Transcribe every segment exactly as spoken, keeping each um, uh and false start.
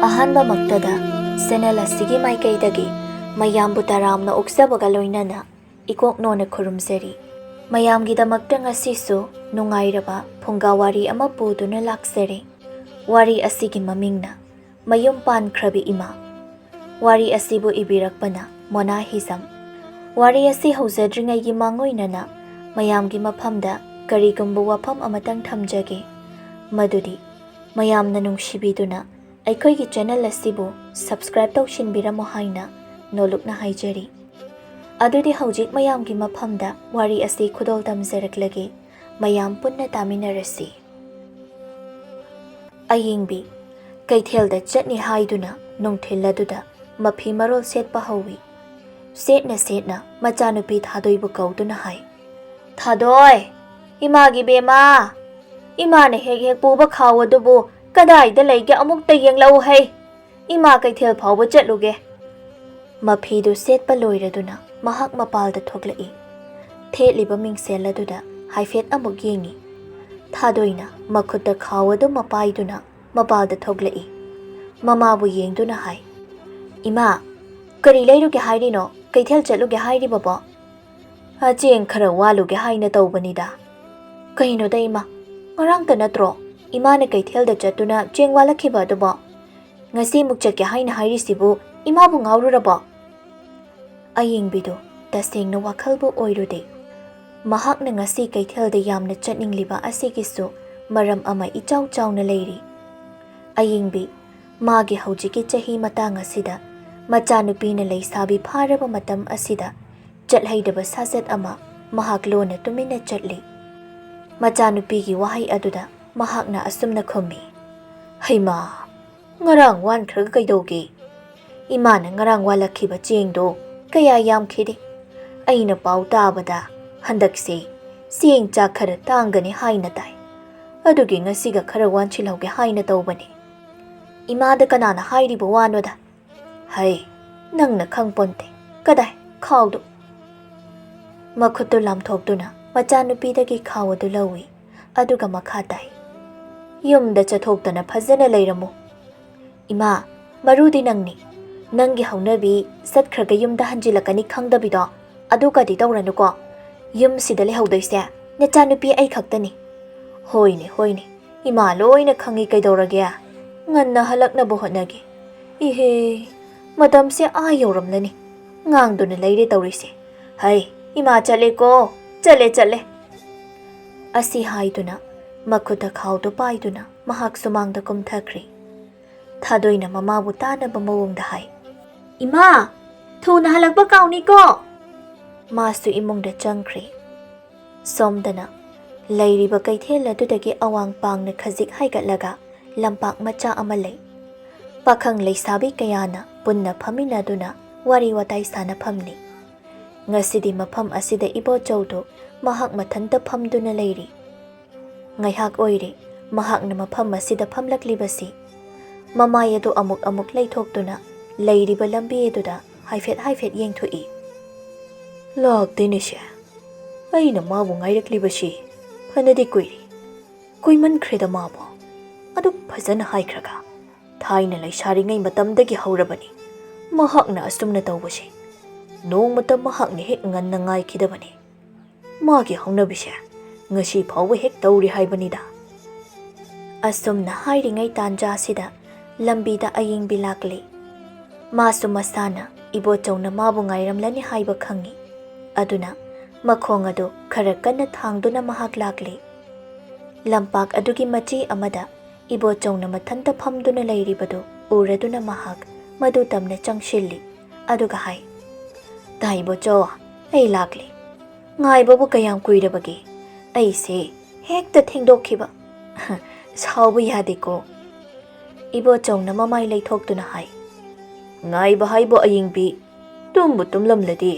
ꯑꯍꯥꯟꯕꯃꯛꯇꯗ channel ꯑꯁꯤꯒꯤ ꯃꯥꯏꯀꯩꯗꯒꯤ ꯃꯌꯥꯝꯕꯨ ꯇꯔꯥꯝꯅ ꯑꯣꯛꯆꯕꯒ ꯂꯣꯏꯅꯅ ꯏꯀꯣꯛ ꯅꯣꯟꯅ ꯈꯨꯔꯨꯝꯖꯔꯤ꯫ ꯃꯌꯥꯝꯒꯤꯗꯃꯛꯇ ꯉꯁꯤꯁꯨ ꯅꯨꯡꯉꯥꯏꯔꯕ ꯐꯨꯡꯒꯥ ꯋꯥꯔꯤ ꯑꯃ ꯄꯨꯗꯨꯅ ꯂꯥꯛꯆꯔꯦ꯫ ꯋꯥꯔꯤ ꯑꯁꯤꯒꯤ ꯃꯃꯤꯡꯅ ꯃꯌꯨꯝ ꯄꯥꯟꯈ꯭ꯔꯕꯤ ꯏꯃꯥ꯫ ꯋꯥꯔꯤ ꯑꯁꯤꯕꯨ ꯏꯕꯤꯔꯛꯄꯅ ꯃꯣꯅꯥ ꯍꯤꯖꯝ꯫ ꯋꯥꯔꯤ ꯑꯁꯤ ꯍꯧꯖꯗ꯭ꯔꯤꯉꯩꯒꯤ ꯃꯥꯡꯑꯣꯏꯅꯅ ꯃꯌꯥꯝꯒꯤ ꯃꯐꯝꯗ ꯀꯔꯤꯒꯨꯝꯕ ꯋꯥꯐꯝ ꯑꯃꯇꯪ ꯊꯝꯖꯒꯦ, ꯃꯗꯨꯗꯤ ꯃꯌꯥꯝꯅ ꯅꯨꯡꯁꯤꯕꯤꯗꯨꯅ ꯑꯩꯈꯣꯏꯒꯤ ꯆꯦꯅꯦꯜ ꯑꯁꯤꯕꯨ subscribe ꯇꯧꯁꯤꯟꯕꯤꯔꯝꯃꯨ ꯍꯥꯏꯅ ꯅꯣꯂꯨꯛꯅ ꯍꯥꯏꯖꯔꯤ꯫ ꯑꯗꯨꯗꯤ ꯍꯧꯖꯤꯛ ꯃꯌꯥꯝꯒꯤ ꯃꯐꯝꯗ ꯋꯥꯔꯤ ꯑꯁꯤ ꯈꯨꯗꯣꯜ ꯇꯝꯖꯔꯛꯂꯒꯦ, ꯃꯌꯥꯝ ꯄꯨꯟꯅ ꯇꯥꯃꯤꯟꯅꯔꯁꯤ꯫ ꯑꯌꯤꯡꯕꯤ ꯀꯩꯊꯦꯜꯗ ꯆꯠꯅꯤ ꯍꯥꯏꯗꯨꯅ ꯅꯨꯡꯊꯤꯜ ꯑꯗꯨꯗ ꯃꯐꯤ ꯃꯔꯣꯜ ꯁꯦꯠꯄ ꯍꯧꯏ꯫ ꯁꯦꯠꯅ ꯁꯦꯠꯅ ꯃꯆꯥꯅꯨꯄꯤ ꯊꯥꯗꯣꯏꯕꯨ ꯀꯧꯗꯨꯅ ꯍꯥꯏ, "ꯊꯥꯗꯣꯏ, ꯏꯃꯥꯒꯤ ꯕꯦꯝꯃ, ꯏꯃꯥꯅ ꯍꯦꯛ ꯍꯦꯛ ꯄꯨꯕ ꯈꯥꯎ ꯑꯗꯨꯕꯨ ꯀꯗꯥꯏꯗ ꯂꯩꯒꯦ, ꯑꯃꯨꯛꯇ ꯌꯦꯡꯂꯛꯎ ꯍꯩ꯫ ꯏꯃꯥ ꯀꯩꯊꯦꯜ ꯐꯥꯎꯕ ꯆꯠꯂꯨꯒꯦ꯫" ꯃꯐꯤꯗꯨ ꯁꯦꯠꯄ ꯂꯣꯏꯔꯗꯨꯅ ꯃꯍꯥꯛ ꯃꯄꯥꯜꯗ ꯊꯣꯛꯂꯛꯏ꯫ ꯊꯦꯠꯂꯤꯕ ꯃꯤꯡꯁꯦꯜ ꯑꯗꯨꯗ ꯍꯥꯏꯐꯦꯠ ꯑꯃꯨꯛ ꯌꯦꯡꯏ꯫ ꯊꯥꯗꯣꯏꯅ ꯃꯈꯨꯠꯇ ꯈꯥꯎ ꯑꯗꯨ ꯃꯄꯥꯏꯗꯨꯅ ꯃꯄꯥꯜꯗ ꯊꯣꯛꯂꯛꯏ꯫ ꯃꯃꯥꯕꯨ ꯌꯦꯡꯗꯨꯅ ꯍꯥꯏ, "ꯏꯃꯥ, ꯀꯔꯤ ꯂꯩꯔꯨꯒꯦ ꯍꯥꯏꯔꯤꯅꯣ? ꯀꯩꯊꯦꯜ ꯆꯠꯂꯨꯒꯦ ꯍꯥꯏꯔꯤꯕꯕꯣ?" "ꯑ, ꯆꯦꯡ ꯈꯔ ꯋꯥꯜꯂꯨꯒꯦ ꯍꯥꯏꯅ ꯇꯧꯕꯅꯤꯗ꯫" "ꯀꯩꯅꯣꯗ ꯏꯃꯥ, ꯉꯔꯥꯡꯇ ꯅꯠꯇ꯭ꯔꯣ ꯏꯃꯥꯅ ꯀꯩꯊꯦꯜꯗ ꯆꯠꯇꯨꯅ ꯆꯦꯡ ꯋꯥꯜꯂꯛꯈꯤꯕ ꯑꯗꯨꯕꯣ? ꯉꯁꯤ ꯑꯃꯨꯛ ꯆꯠꯀꯦ ꯍꯥꯏꯅ ꯍꯥꯏꯔꯤꯁꯤꯕꯨ ꯏꯃꯥꯕꯨ ꯉꯥꯎꯔꯨꯔꯕꯣ?" ꯑꯌꯤꯡꯕꯤꯗꯨ ꯇꯁꯦꯡꯅ ꯋꯥꯈꯜꯕꯨ ꯑꯣꯏꯔꯨꯗꯦ꯫ ꯃꯍꯥꯛꯅ ꯉꯁꯤ ꯀꯩꯊꯦꯜꯗ ꯌꯥꯝꯅ ꯆꯠꯅꯤꯡꯂꯤꯕ ꯑꯁꯤꯒꯤꯁꯨ ꯃꯔꯝ ꯑꯃ ꯏꯆꯥꯎ ꯆꯥꯎꯅ ꯂꯩꯔꯤ꯫ ꯑꯌꯤꯡꯕꯤ, ꯃꯥꯒꯤ ꯍꯧꯖꯤꯛꯀꯤ ꯆꯍꯤ ꯃꯇꯥꯡ ꯑꯁꯤꯗ, ꯃꯆꯥꯅꯨꯄꯤꯅ ꯂꯩꯁꯥꯕꯤ ꯐꯥꯔꯕ ꯃꯇꯝ ꯑꯁꯤꯗ, ꯆꯠꯍꯩꯗꯕ ꯁꯥꯖꯠ ꯑꯃ ꯃꯍꯥꯛ ꯂꯣꯟꯅ ꯇꯨꯃꯤꯟꯅ ꯆꯠꯂꯤ꯫ ꯃꯆꯥꯅꯨꯄꯤꯒꯤ ꯋꯥꯍꯩ ꯑꯗꯨꯗ ꯃꯍꯥꯛꯅ ꯑꯁꯨꯝꯅ ꯈꯨꯝꯃꯤ, "ꯍꯩꯃꯥ, ꯉꯔꯥꯡ ꯋꯥꯟꯈ꯭ꯔꯒ ꯀꯩꯗꯧꯒꯦ? ꯏꯃꯥꯅ ꯉꯔꯥꯡ ꯋꯥꯜꯂꯛꯈꯤꯕ ꯆꯦꯡꯗꯣ ꯀꯌꯥ ꯌꯥꯝꯈꯤꯗꯦ꯫ ꯑꯩꯅ ꯄꯥꯎ ꯇꯥꯕꯗ ꯍꯟꯗꯛꯁꯦ ꯆꯦꯡ ꯆꯥꯛ ꯈꯔ ꯇꯥꯡꯒꯅꯤ ꯍꯥꯏꯅ ꯇꯥꯏ꯫ ꯑꯗꯨꯒꯤ ꯉꯁꯤꯒ ꯈꯔ ꯋꯥꯟꯁꯤꯜꯍꯧꯒꯦ ꯍꯥꯏꯅ ꯇꯧꯕꯅꯤ꯫" "ꯏꯃꯥꯗ ꯀꯅꯥꯅ ꯍꯥꯏꯔꯤꯕ ꯋꯥꯅꯣꯗ?" "ꯍꯩ, ꯅꯪꯅ ꯈꯪꯄꯣꯟꯇꯦ꯫ ꯀꯗꯥꯏ ꯈꯥꯎꯗꯨ?" ꯃꯈꯨꯠꯇꯨ ꯂꯥꯝꯊꯣꯛꯇꯨꯅ ꯃꯆꯥꯅꯨꯄꯤꯗꯒꯤ ꯈꯥꯎ ꯑꯗꯨ ꯂꯧꯏ꯫ ꯑꯗꯨꯒ ꯃꯈꯥ ꯇꯥꯏ, "ꯌꯨꯝꯗ ꯆꯠꯊꯣꯛꯇꯅ ꯐꯖꯅ ꯂꯩꯔꯝꯃꯨ꯫ "ꯏꯃꯥ, ꯃꯔꯨꯗꯤ ꯅꯪꯅꯤ꯫ ꯅꯪꯒꯤ ꯍꯧꯅꯕꯤ ꯆꯠꯈ꯭ꯔꯒ ꯌꯨꯝꯗ ꯍꯟꯖꯤꯜꯂꯛꯀꯅꯤ ꯈꯪꯗꯕꯤꯗꯣ, ꯑꯗꯨꯒꯗꯤ ꯇꯧꯔꯅꯨꯀꯣ꯫ ꯌꯨꯝꯁꯤꯗ ꯂꯩꯍꯧꯗꯣꯏꯁꯦ ꯅꯆꯥꯅꯨꯄꯤ ꯑꯩ ꯈꯛꯇꯅꯤ꯫" "ꯍꯣꯏꯅꯦ, ꯍꯣꯏꯅꯦ, ꯏꯃꯥ ꯂꯣꯏꯅ ꯈꯪꯉꯤ꯫ ꯀꯩꯗꯧꯔꯒꯦ? ꯉꯟꯅ ꯍꯜꯂꯛꯅꯕ ꯍꯣꯠꯅꯒꯦ꯫" "ꯏꯍꯦ, ꯃꯇꯝꯁꯦ ꯑꯥ ꯌꯧꯔꯝꯂꯅꯤ꯫ ꯉꯥꯡꯗꯨꯅ ꯂꯩꯔꯦ ꯇꯧꯔꯤꯁꯦ꯫ ꯍꯩ, ꯏꯃꯥ ꯆꯠꯂꯦꯀꯣ, ꯆꯠꯂꯦ, ꯆꯠꯂꯦ꯫" ꯑꯁꯤ ꯍꯥꯏꯗꯨꯅ ꯃꯈꯨꯠꯇ ꯈꯥꯎꯗꯨ ꯄꯥꯏꯗꯨꯅ ꯃꯍꯥꯛ ꯁꯨꯃꯥꯡꯗ ꯀꯨꯝꯊꯈ꯭ꯔꯦ꯫ ꯊꯥꯗꯣꯏꯅ ꯃꯃꯥꯕꯨ ꯇꯥꯅꯕ ꯃꯑꯣꯡꯗ ꯍꯥꯏ, "ꯏꯃꯥ, ꯊꯨꯅ ꯍꯜꯂꯛꯄ ꯀꯥꯎꯅꯤꯀꯣ!" ꯃꯥꯁꯨ ꯏꯃꯨꯡꯗ ꯆꯪꯈ꯭ꯔꯦ꯫ ꯁꯣꯝꯗꯅ ꯂꯩꯔꯤꯕ ꯀꯩꯊꯦꯜ ꯑꯗꯨꯗꯒꯤ ꯑꯋꯥꯡ ꯄꯥꯡꯅ ꯈꯖꯤꯛ ꯍꯥꯏꯒꯠꯂꯒ ꯂꯝꯄꯥꯛ ꯃꯆꯥ ꯑꯃ ꯂꯩ꯫ ꯄꯥꯈꯪ ꯂꯩꯁꯥꯕꯤ ꯀꯌꯥꯅ ꯄꯨꯟꯅ ꯐꯝꯃꯤꯟꯅꯗꯨꯅ ꯋꯥꯔꯤ ꯋꯥꯇꯥꯏ ꯁꯥꯟꯅꯐꯝꯅꯤ꯫ ꯉꯁꯤꯗꯤ ꯃꯐꯝ ꯑꯁꯤꯗ ꯏꯕꯣꯆꯧꯗꯨ ꯃꯍꯥꯛ ꯃꯊꯟꯇ ꯐꯝꯗꯨꯅ ꯂꯩꯔꯤ꯫ ꯉꯥꯏꯍꯥꯛ ꯑꯣꯏꯔꯦ ꯃꯍꯥꯛꯅ ꯃꯐꯝ ꯑꯁꯤꯗ ꯐꯝꯂꯛꯂꯤꯕꯁꯤ꯫ ꯃꯃꯥꯏ ꯑꯗꯨ ꯑꯃꯨꯛ ꯑꯃꯨꯛ ꯂꯩꯊꯣꯛꯇꯨꯅ ꯂꯩꯔꯤꯕ ꯂꯝꯕꯤ ꯑꯗꯨꯗ ꯍꯥꯏꯐꯦꯠ ꯍꯥꯏꯐꯦꯠ ꯌꯦꯡꯊꯣꯛꯏ꯫ "ꯂꯥꯛꯇꯦꯅꯦ ꯁꯦ꯫ ꯑꯩꯅ ꯃꯥꯕꯨ ꯉꯥꯏꯔꯛꯂꯤꯕꯁꯤ ꯐꯅꯗꯤ ꯀꯨꯏꯔꯦ꯫ ꯀꯨꯏꯃꯟꯈ꯭ꯔꯦꯗ ꯃꯥꯕꯨ꯫ ꯑꯗꯨꯛ ꯐꯖꯅ ꯍꯥꯏꯈ꯭ꯔꯒ꯫ ꯊꯥꯏꯅ ꯂꯩꯁꯥꯔꯤꯉꯩ ꯃꯇꯝꯗꯒꯤ ꯍꯧꯔꯕꯅꯤ ꯃꯍꯥꯛꯅ ꯑꯁꯨꯝꯅ ꯇꯧꯕꯁꯤ꯫ ꯅꯣꯡꯃꯇ ꯃꯍꯥꯛꯅ ꯍꯦꯛ ꯉꯟꯅ ꯉꯥꯏꯈꯤꯗꯕꯅꯤ꯫ ꯃꯥꯒꯤ ꯍꯧꯅꯕꯤꯁꯦ ꯉꯁꯤ ꯐꯥꯎꯕ ꯍꯦꯛ ꯇꯧꯔꯤ ꯍꯥꯏꯕꯅꯤꯗ꯫" ꯑꯁꯨꯝꯅ ꯍꯥꯏꯔꯤꯉꯩ ꯇꯥꯟꯖꯥꯁꯤꯗ ꯂꯝꯕꯤꯗ ꯑꯌꯤꯡꯕꯤ ꯂꯥꯛꯂꯤ꯫ ꯃꯥꯁꯨ ꯃꯁꯥꯅ ꯏꯕꯣꯆꯧꯅ ꯃꯥꯕꯨ ꯉꯥꯏꯔꯝꯂꯅꯤ ꯍꯥꯏꯕ ꯈꯪꯏ꯫ ꯑꯗꯨꯅ ꯃꯈꯣꯡ ꯑꯗꯨ ꯈꯔ ꯀꯟꯅ ꯊꯥꯡꯗꯨꯅ ꯃꯍꯥꯛ ꯂꯥꯛꯂꯤ꯫ ꯂꯝꯄꯥꯛ ꯑꯗꯨꯒꯤ ꯃꯆꯤ ꯑꯃꯗ ꯏꯕꯣꯆꯧꯅ ꯃꯊꯟꯇ ꯐꯝꯗꯨꯅ ꯂꯩꯔꯤꯕꯗꯨ ꯎꯔꯗꯨꯅ ꯃꯍꯥꯛ ꯃꯗꯨ ꯇꯝꯅ ꯆꯪꯁꯤꯜꯂꯤ꯫ ꯑꯗꯨꯒ ꯍꯥꯏ, "ꯇꯥ ꯏꯕꯣꯆꯧ, ꯑꯩ ꯂꯥꯛꯂꯦ꯫ ꯉꯥꯏꯕꯕꯨ ꯀꯌꯥꯝ ꯀꯨꯏꯔꯕꯒꯦ? ꯑꯩꯁꯦ ꯍꯦꯛꯇ ꯊꯦꯡꯗꯣꯛꯈꯤꯕ꯫ ꯁꯥꯎꯕ ꯌꯥꯗꯦꯀꯣ꯫" ꯏꯕꯣꯆꯧꯅ ꯃꯃꯥꯏ ꯂꯩꯊꯣꯛꯇꯨꯅ ꯍꯥꯏ, "ꯉꯥꯏꯕ ꯍꯥꯏꯕꯨ ꯑꯌꯤꯡꯕꯤ, ꯇꯨꯝꯕꯨ ꯇꯨꯝꯂꯝꯂꯗꯤ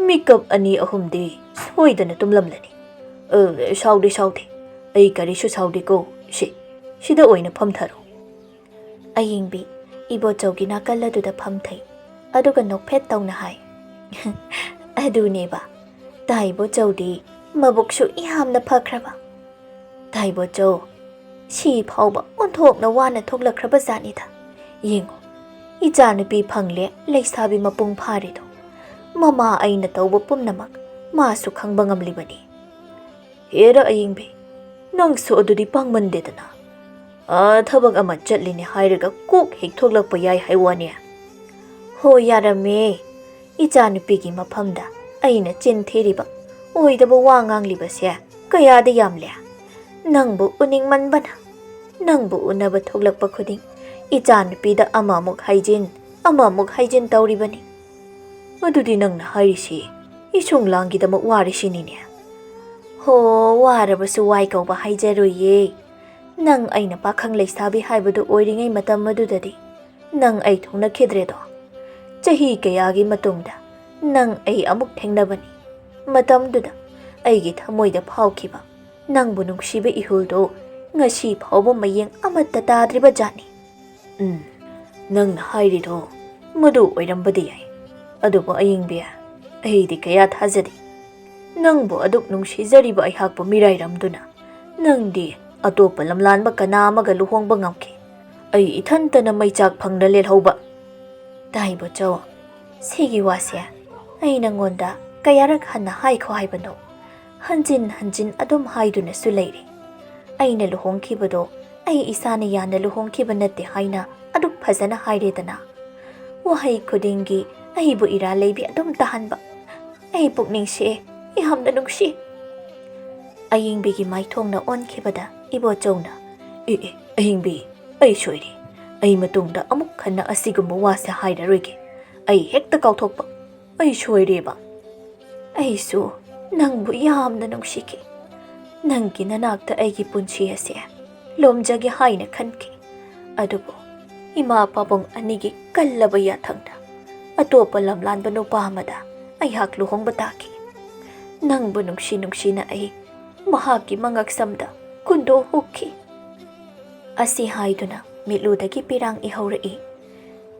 ꯃꯤꯀꯞ ꯑꯅꯤ ꯑꯍꯨꯝꯗꯤ ꯁꯣꯏꯗꯅ ꯇꯨꯝꯂꯝꯂꯅꯤ꯫ ꯑ, ꯁꯥꯎꯗꯦ, ꯁꯥꯎꯗꯦ꯫ ꯑꯩ ꯀꯔꯤꯁꯨ ꯁꯥꯎꯗꯦꯀꯣ꯫ ꯁꯤ, ꯁꯤꯗ ꯑꯣꯏꯅ ꯐꯝꯊꯔꯣ꯫" ꯑꯌꯤꯡꯕꯤ ꯏꯕꯣꯆꯧꯒꯤ ꯅꯥꯀꯜ ꯑꯗꯨꯗ ꯐꯝꯊꯩ꯫ ꯑꯗꯨꯒ ꯅꯣꯛꯐꯦꯠ ꯇꯧꯅ ꯍꯥꯏ, "ꯑꯗꯨꯅꯦꯕ, ꯇꯥ ꯏꯕꯣꯆꯧꯗꯤ ꯃꯕꯨꯛꯁꯨ ꯌꯥꯝꯅ ꯐꯈ꯭ꯔꯕ꯫ ꯇꯥ ꯏꯕꯣꯆꯧ, ꯁꯤ ꯐꯥꯎꯕ ꯑꯣꯟꯊꯣꯛꯅ ꯋꯥꯅ ꯊꯣꯛꯂꯛꯈ꯭ꯔꯕ ꯖꯥꯠꯅꯤꯗ꯫ ꯌꯦꯡꯉꯨ, ꯏꯆꯥꯅꯨꯄꯤ ꯐꯪꯂꯦ, ꯂꯩꯁꯥꯕꯤ ꯃꯄꯨꯡ ꯐꯥꯔꯦꯗꯣ꯫ ꯃꯃꯥ ꯑꯩꯅ ꯇꯧꯕ ꯄꯨꯝꯅꯃꯛ ꯃꯥꯁꯨ ꯈꯪꯕ ꯉꯝꯂꯤꯕꯅꯤ꯫ ꯍꯦꯔ ꯑꯌꯤꯡꯕꯤ, ꯅꯪꯁꯨ ꯑꯗꯨꯗꯤ ꯄꯥꯡꯃꯟꯗꯦꯗꯅ꯫ ꯑꯥ, ꯊꯕꯛ ꯑꯃ ꯆꯠꯂꯤꯅꯦ ꯍꯥꯏꯔꯒ ꯀꯣꯛ ꯍꯦꯛ ꯊꯣꯛꯂꯛꯄ ꯌꯥꯏ ꯍꯥꯏ ꯋꯥꯅꯦ꯫ ꯍꯣ, ꯌꯥꯔꯝꯃꯦ꯫ ꯏꯆꯥꯅꯨꯄꯤꯒꯤ ꯃꯐꯝꯗ ꯑꯩꯅ ꯆꯤꯟ ꯊꯤꯔꯤꯕ, ꯑꯣꯏꯗꯕ ꯋꯥ ꯉꯥꯡꯂꯤꯕꯁꯦ ꯀꯌꯥꯗ ꯌꯥꯝꯂꯦ꯫ ꯅꯪꯕꯨ ꯎꯅꯤꯡꯃꯟꯕꯅ, ꯅꯪꯕꯨ ꯎꯅꯕ ꯊꯣꯛꯂꯛꯄ ꯈꯨꯗꯤꯡ ꯏꯆꯥꯅꯨꯄꯤꯗ ꯑꯃꯃꯨꯛ ꯍꯥꯏꯖꯤꯟ, ꯑꯃꯃꯨꯛ ꯍꯥꯏꯖꯤꯟ ꯇꯧꯔꯤꯕꯅꯤ꯫ ꯑꯗꯨꯗꯤ ꯅꯪꯅ ꯍꯥꯏꯔꯤꯁꯤ ꯏꯁꯨꯡ ꯂꯥꯡꯒꯤꯗꯃꯛ ꯋꯥꯔꯤꯁꯤꯅꯤꯅꯦ꯫ ꯍꯣ, ꯋꯥꯔꯕꯁꯨ ꯋꯥꯏ ꯀꯧꯕ ꯍꯥꯏꯖꯔꯣꯏꯌꯦ꯫ ꯅꯪ ꯑꯩꯅ ꯄꯥꯈꯪ ꯂꯩꯁꯥꯕꯤ ꯍꯥꯏꯕꯗꯨ ꯑꯣꯏꯔꯤꯉꯩ ꯃꯇꯝ ꯑꯗꯨꯗꯗꯤ ꯅꯪ ꯑꯩ ꯊꯨꯡꯅꯈꯤꯗ꯭ꯔꯦꯗꯣ꯫ ꯆꯍꯤ ꯀꯌꯥꯒꯤ ꯃꯇꯨꯡꯗ ꯅꯪ ꯑꯩ ꯑꯃꯨꯛ ꯊꯦꯡꯅꯕꯅꯤ꯫ ꯃꯇꯝꯗꯨꯗ ꯑꯩꯒꯤ ꯊꯃꯣꯏꯗ ꯐꯥꯎꯈꯤꯕ ꯅꯪꯕꯨ ꯅꯨꯡꯁꯤꯕ ꯏꯍꯨꯜꯗꯨ ꯉꯁꯤ ꯐꯥꯎꯕ ꯃꯌꯦꯡ ꯑꯃꯠꯇ ꯇꯥꯗ꯭ꯔꯤꯕ ꯖꯥꯠꯅꯤ꯫ ꯎꯝ, ꯅꯪꯅ ꯍꯥꯏꯔꯤꯗꯣ ꯃꯗꯨ ꯑꯣꯏꯔꯝꯕꯗꯤ ꯌꯥꯏ꯫ ꯑꯗꯨꯕꯨ ꯑꯌꯤꯡꯕꯤ, ꯑꯩꯗꯤ ꯀꯌꯥ ꯊꯥꯖꯗꯦ꯫ ꯅꯪꯕꯨ ꯑꯗꯨꯛ ꯅꯨꯡꯁꯤꯖꯔꯤꯕ ꯑꯩꯍꯥꯛꯄꯨ ꯃꯤꯔꯥꯏꯔꯝꯗꯨꯅ ꯅꯪꯗꯤ ꯑꯇꯣꯞꯄ ꯂꯝꯂꯥꯟꯕ ꯀꯅꯥ ꯑꯃꯒ ꯂꯨꯍꯣꯡꯕ ꯉꯝꯈꯤ꯫ ꯑꯩ ꯏꯊꯟꯇꯅ ꯃꯩꯆꯥꯛ ꯐꯪꯅ ꯂꯦꯜꯍꯧꯕ꯫ ꯇꯥꯏꯕꯣꯆꯧ, ꯁꯤꯒꯤ ꯋꯥꯁꯦ ꯑꯩ ꯅꯉꯣꯟꯗ ꯀꯌꯥꯔꯛ ꯍꯟꯅ ꯍꯥꯏꯈꯣ ꯍꯥꯏꯕꯅꯣ? ꯍꯟꯖꯤꯟ ꯍꯟꯖꯤꯟ ꯑꯗꯨꯝ ꯍꯥꯏꯗꯨꯅꯁꯨ ꯂꯩꯔꯦ꯫ ꯑꯩꯅ ꯂꯨꯍꯣꯡꯈꯤꯕꯗꯣ ꯑꯩ ꯏꯁꯥꯅ ꯌꯥꯅ ꯂꯨꯍꯣꯡꯈꯤꯕ ꯅꯠꯇꯦ ꯍꯥꯏꯅ ꯑꯗꯨꯛ ꯐꯖꯅ ꯍꯥꯏꯔꯦꯗꯅ꯫ ꯋꯥꯍꯩ ꯈꯨꯗꯤꯡꯒꯤ ꯑꯩꯕꯨ ꯏꯔꯥ ꯂꯩꯕꯤ ꯑꯗꯨꯝ ꯇꯥꯍꯟꯕ꯫ ꯑꯩ ꯄꯨꯛꯅꯤꯡ ꯁꯤꯑꯦ, ꯌꯥꯝꯅ ꯅꯨꯡꯁꯤ꯫ ꯑꯌꯤꯡꯕꯤꯒꯤ ꯃꯥꯏꯊꯣꯡꯅ ꯑꯣꯟꯈꯤꯕꯗ ꯏꯕꯣꯆꯧꯅ, "ꯑꯦ, ꯑꯦ, ꯑꯌꯤꯡꯕꯤ, ꯑꯩ ꯁꯣꯏꯔꯦ꯫ ꯑꯩ ꯃꯇꯨꯡꯗ ꯑꯃꯨꯛ ꯍꯟꯅ ꯑꯁꯤꯒꯨꯝꯕ ꯋꯥꯁꯦ ꯍꯥꯏꯔꯔꯣꯏꯒꯦ꯫ ꯑꯩ ꯍꯦꯛꯇ ꯀꯥꯎꯊꯣꯛꯄ꯫ ꯑꯩ ꯁꯣꯏꯔꯦꯕ꯫ ꯑꯩꯁꯨ ꯅꯪꯕꯨ ꯌꯥꯝꯅ ꯅꯨꯡꯁꯤꯈꯤ꯫ ꯅꯪꯒꯤ ꯅꯅꯥꯛꯇ ꯑꯩꯒꯤ ꯄꯨꯟꯁꯤ ꯑꯁꯦ ꯂꯣꯝꯖꯒꯦ ꯍꯥꯏꯅ ꯈꯟꯈꯤ꯫ ꯑꯗꯨꯕꯨ ꯏꯃꯥ ꯄꯥꯕꯨꯡ ꯑꯅꯤꯒꯤ ꯀꯜꯂꯕ ꯌꯥꯊꯪꯗ ꯑꯇꯣꯞꯄ ꯂꯝꯂꯥꯟꯕ ꯅꯨꯄꯥ ꯑꯃꯗ ꯑꯩꯍꯥꯛ ꯂꯨꯍꯣꯡꯕ ꯇꯥꯈꯤ꯫ ꯅꯪꯕꯨ ꯅꯨꯡꯁꯤ ꯅꯨꯡꯁꯤꯅ ꯑꯩ ꯃꯍꯥꯛꯀꯤ ꯃꯉꯛꯁꯝꯗ ꯀꯨꯟꯗꯣ ꯍꯨꯛꯈꯤ꯫" ꯑꯁꯤ ꯍꯥꯏꯗꯨꯅ ꯃꯤꯠꯂꯨꯗꯒꯤ ꯄꯤꯔꯥꯡ ꯏꯍꯧꯔꯛꯏ꯫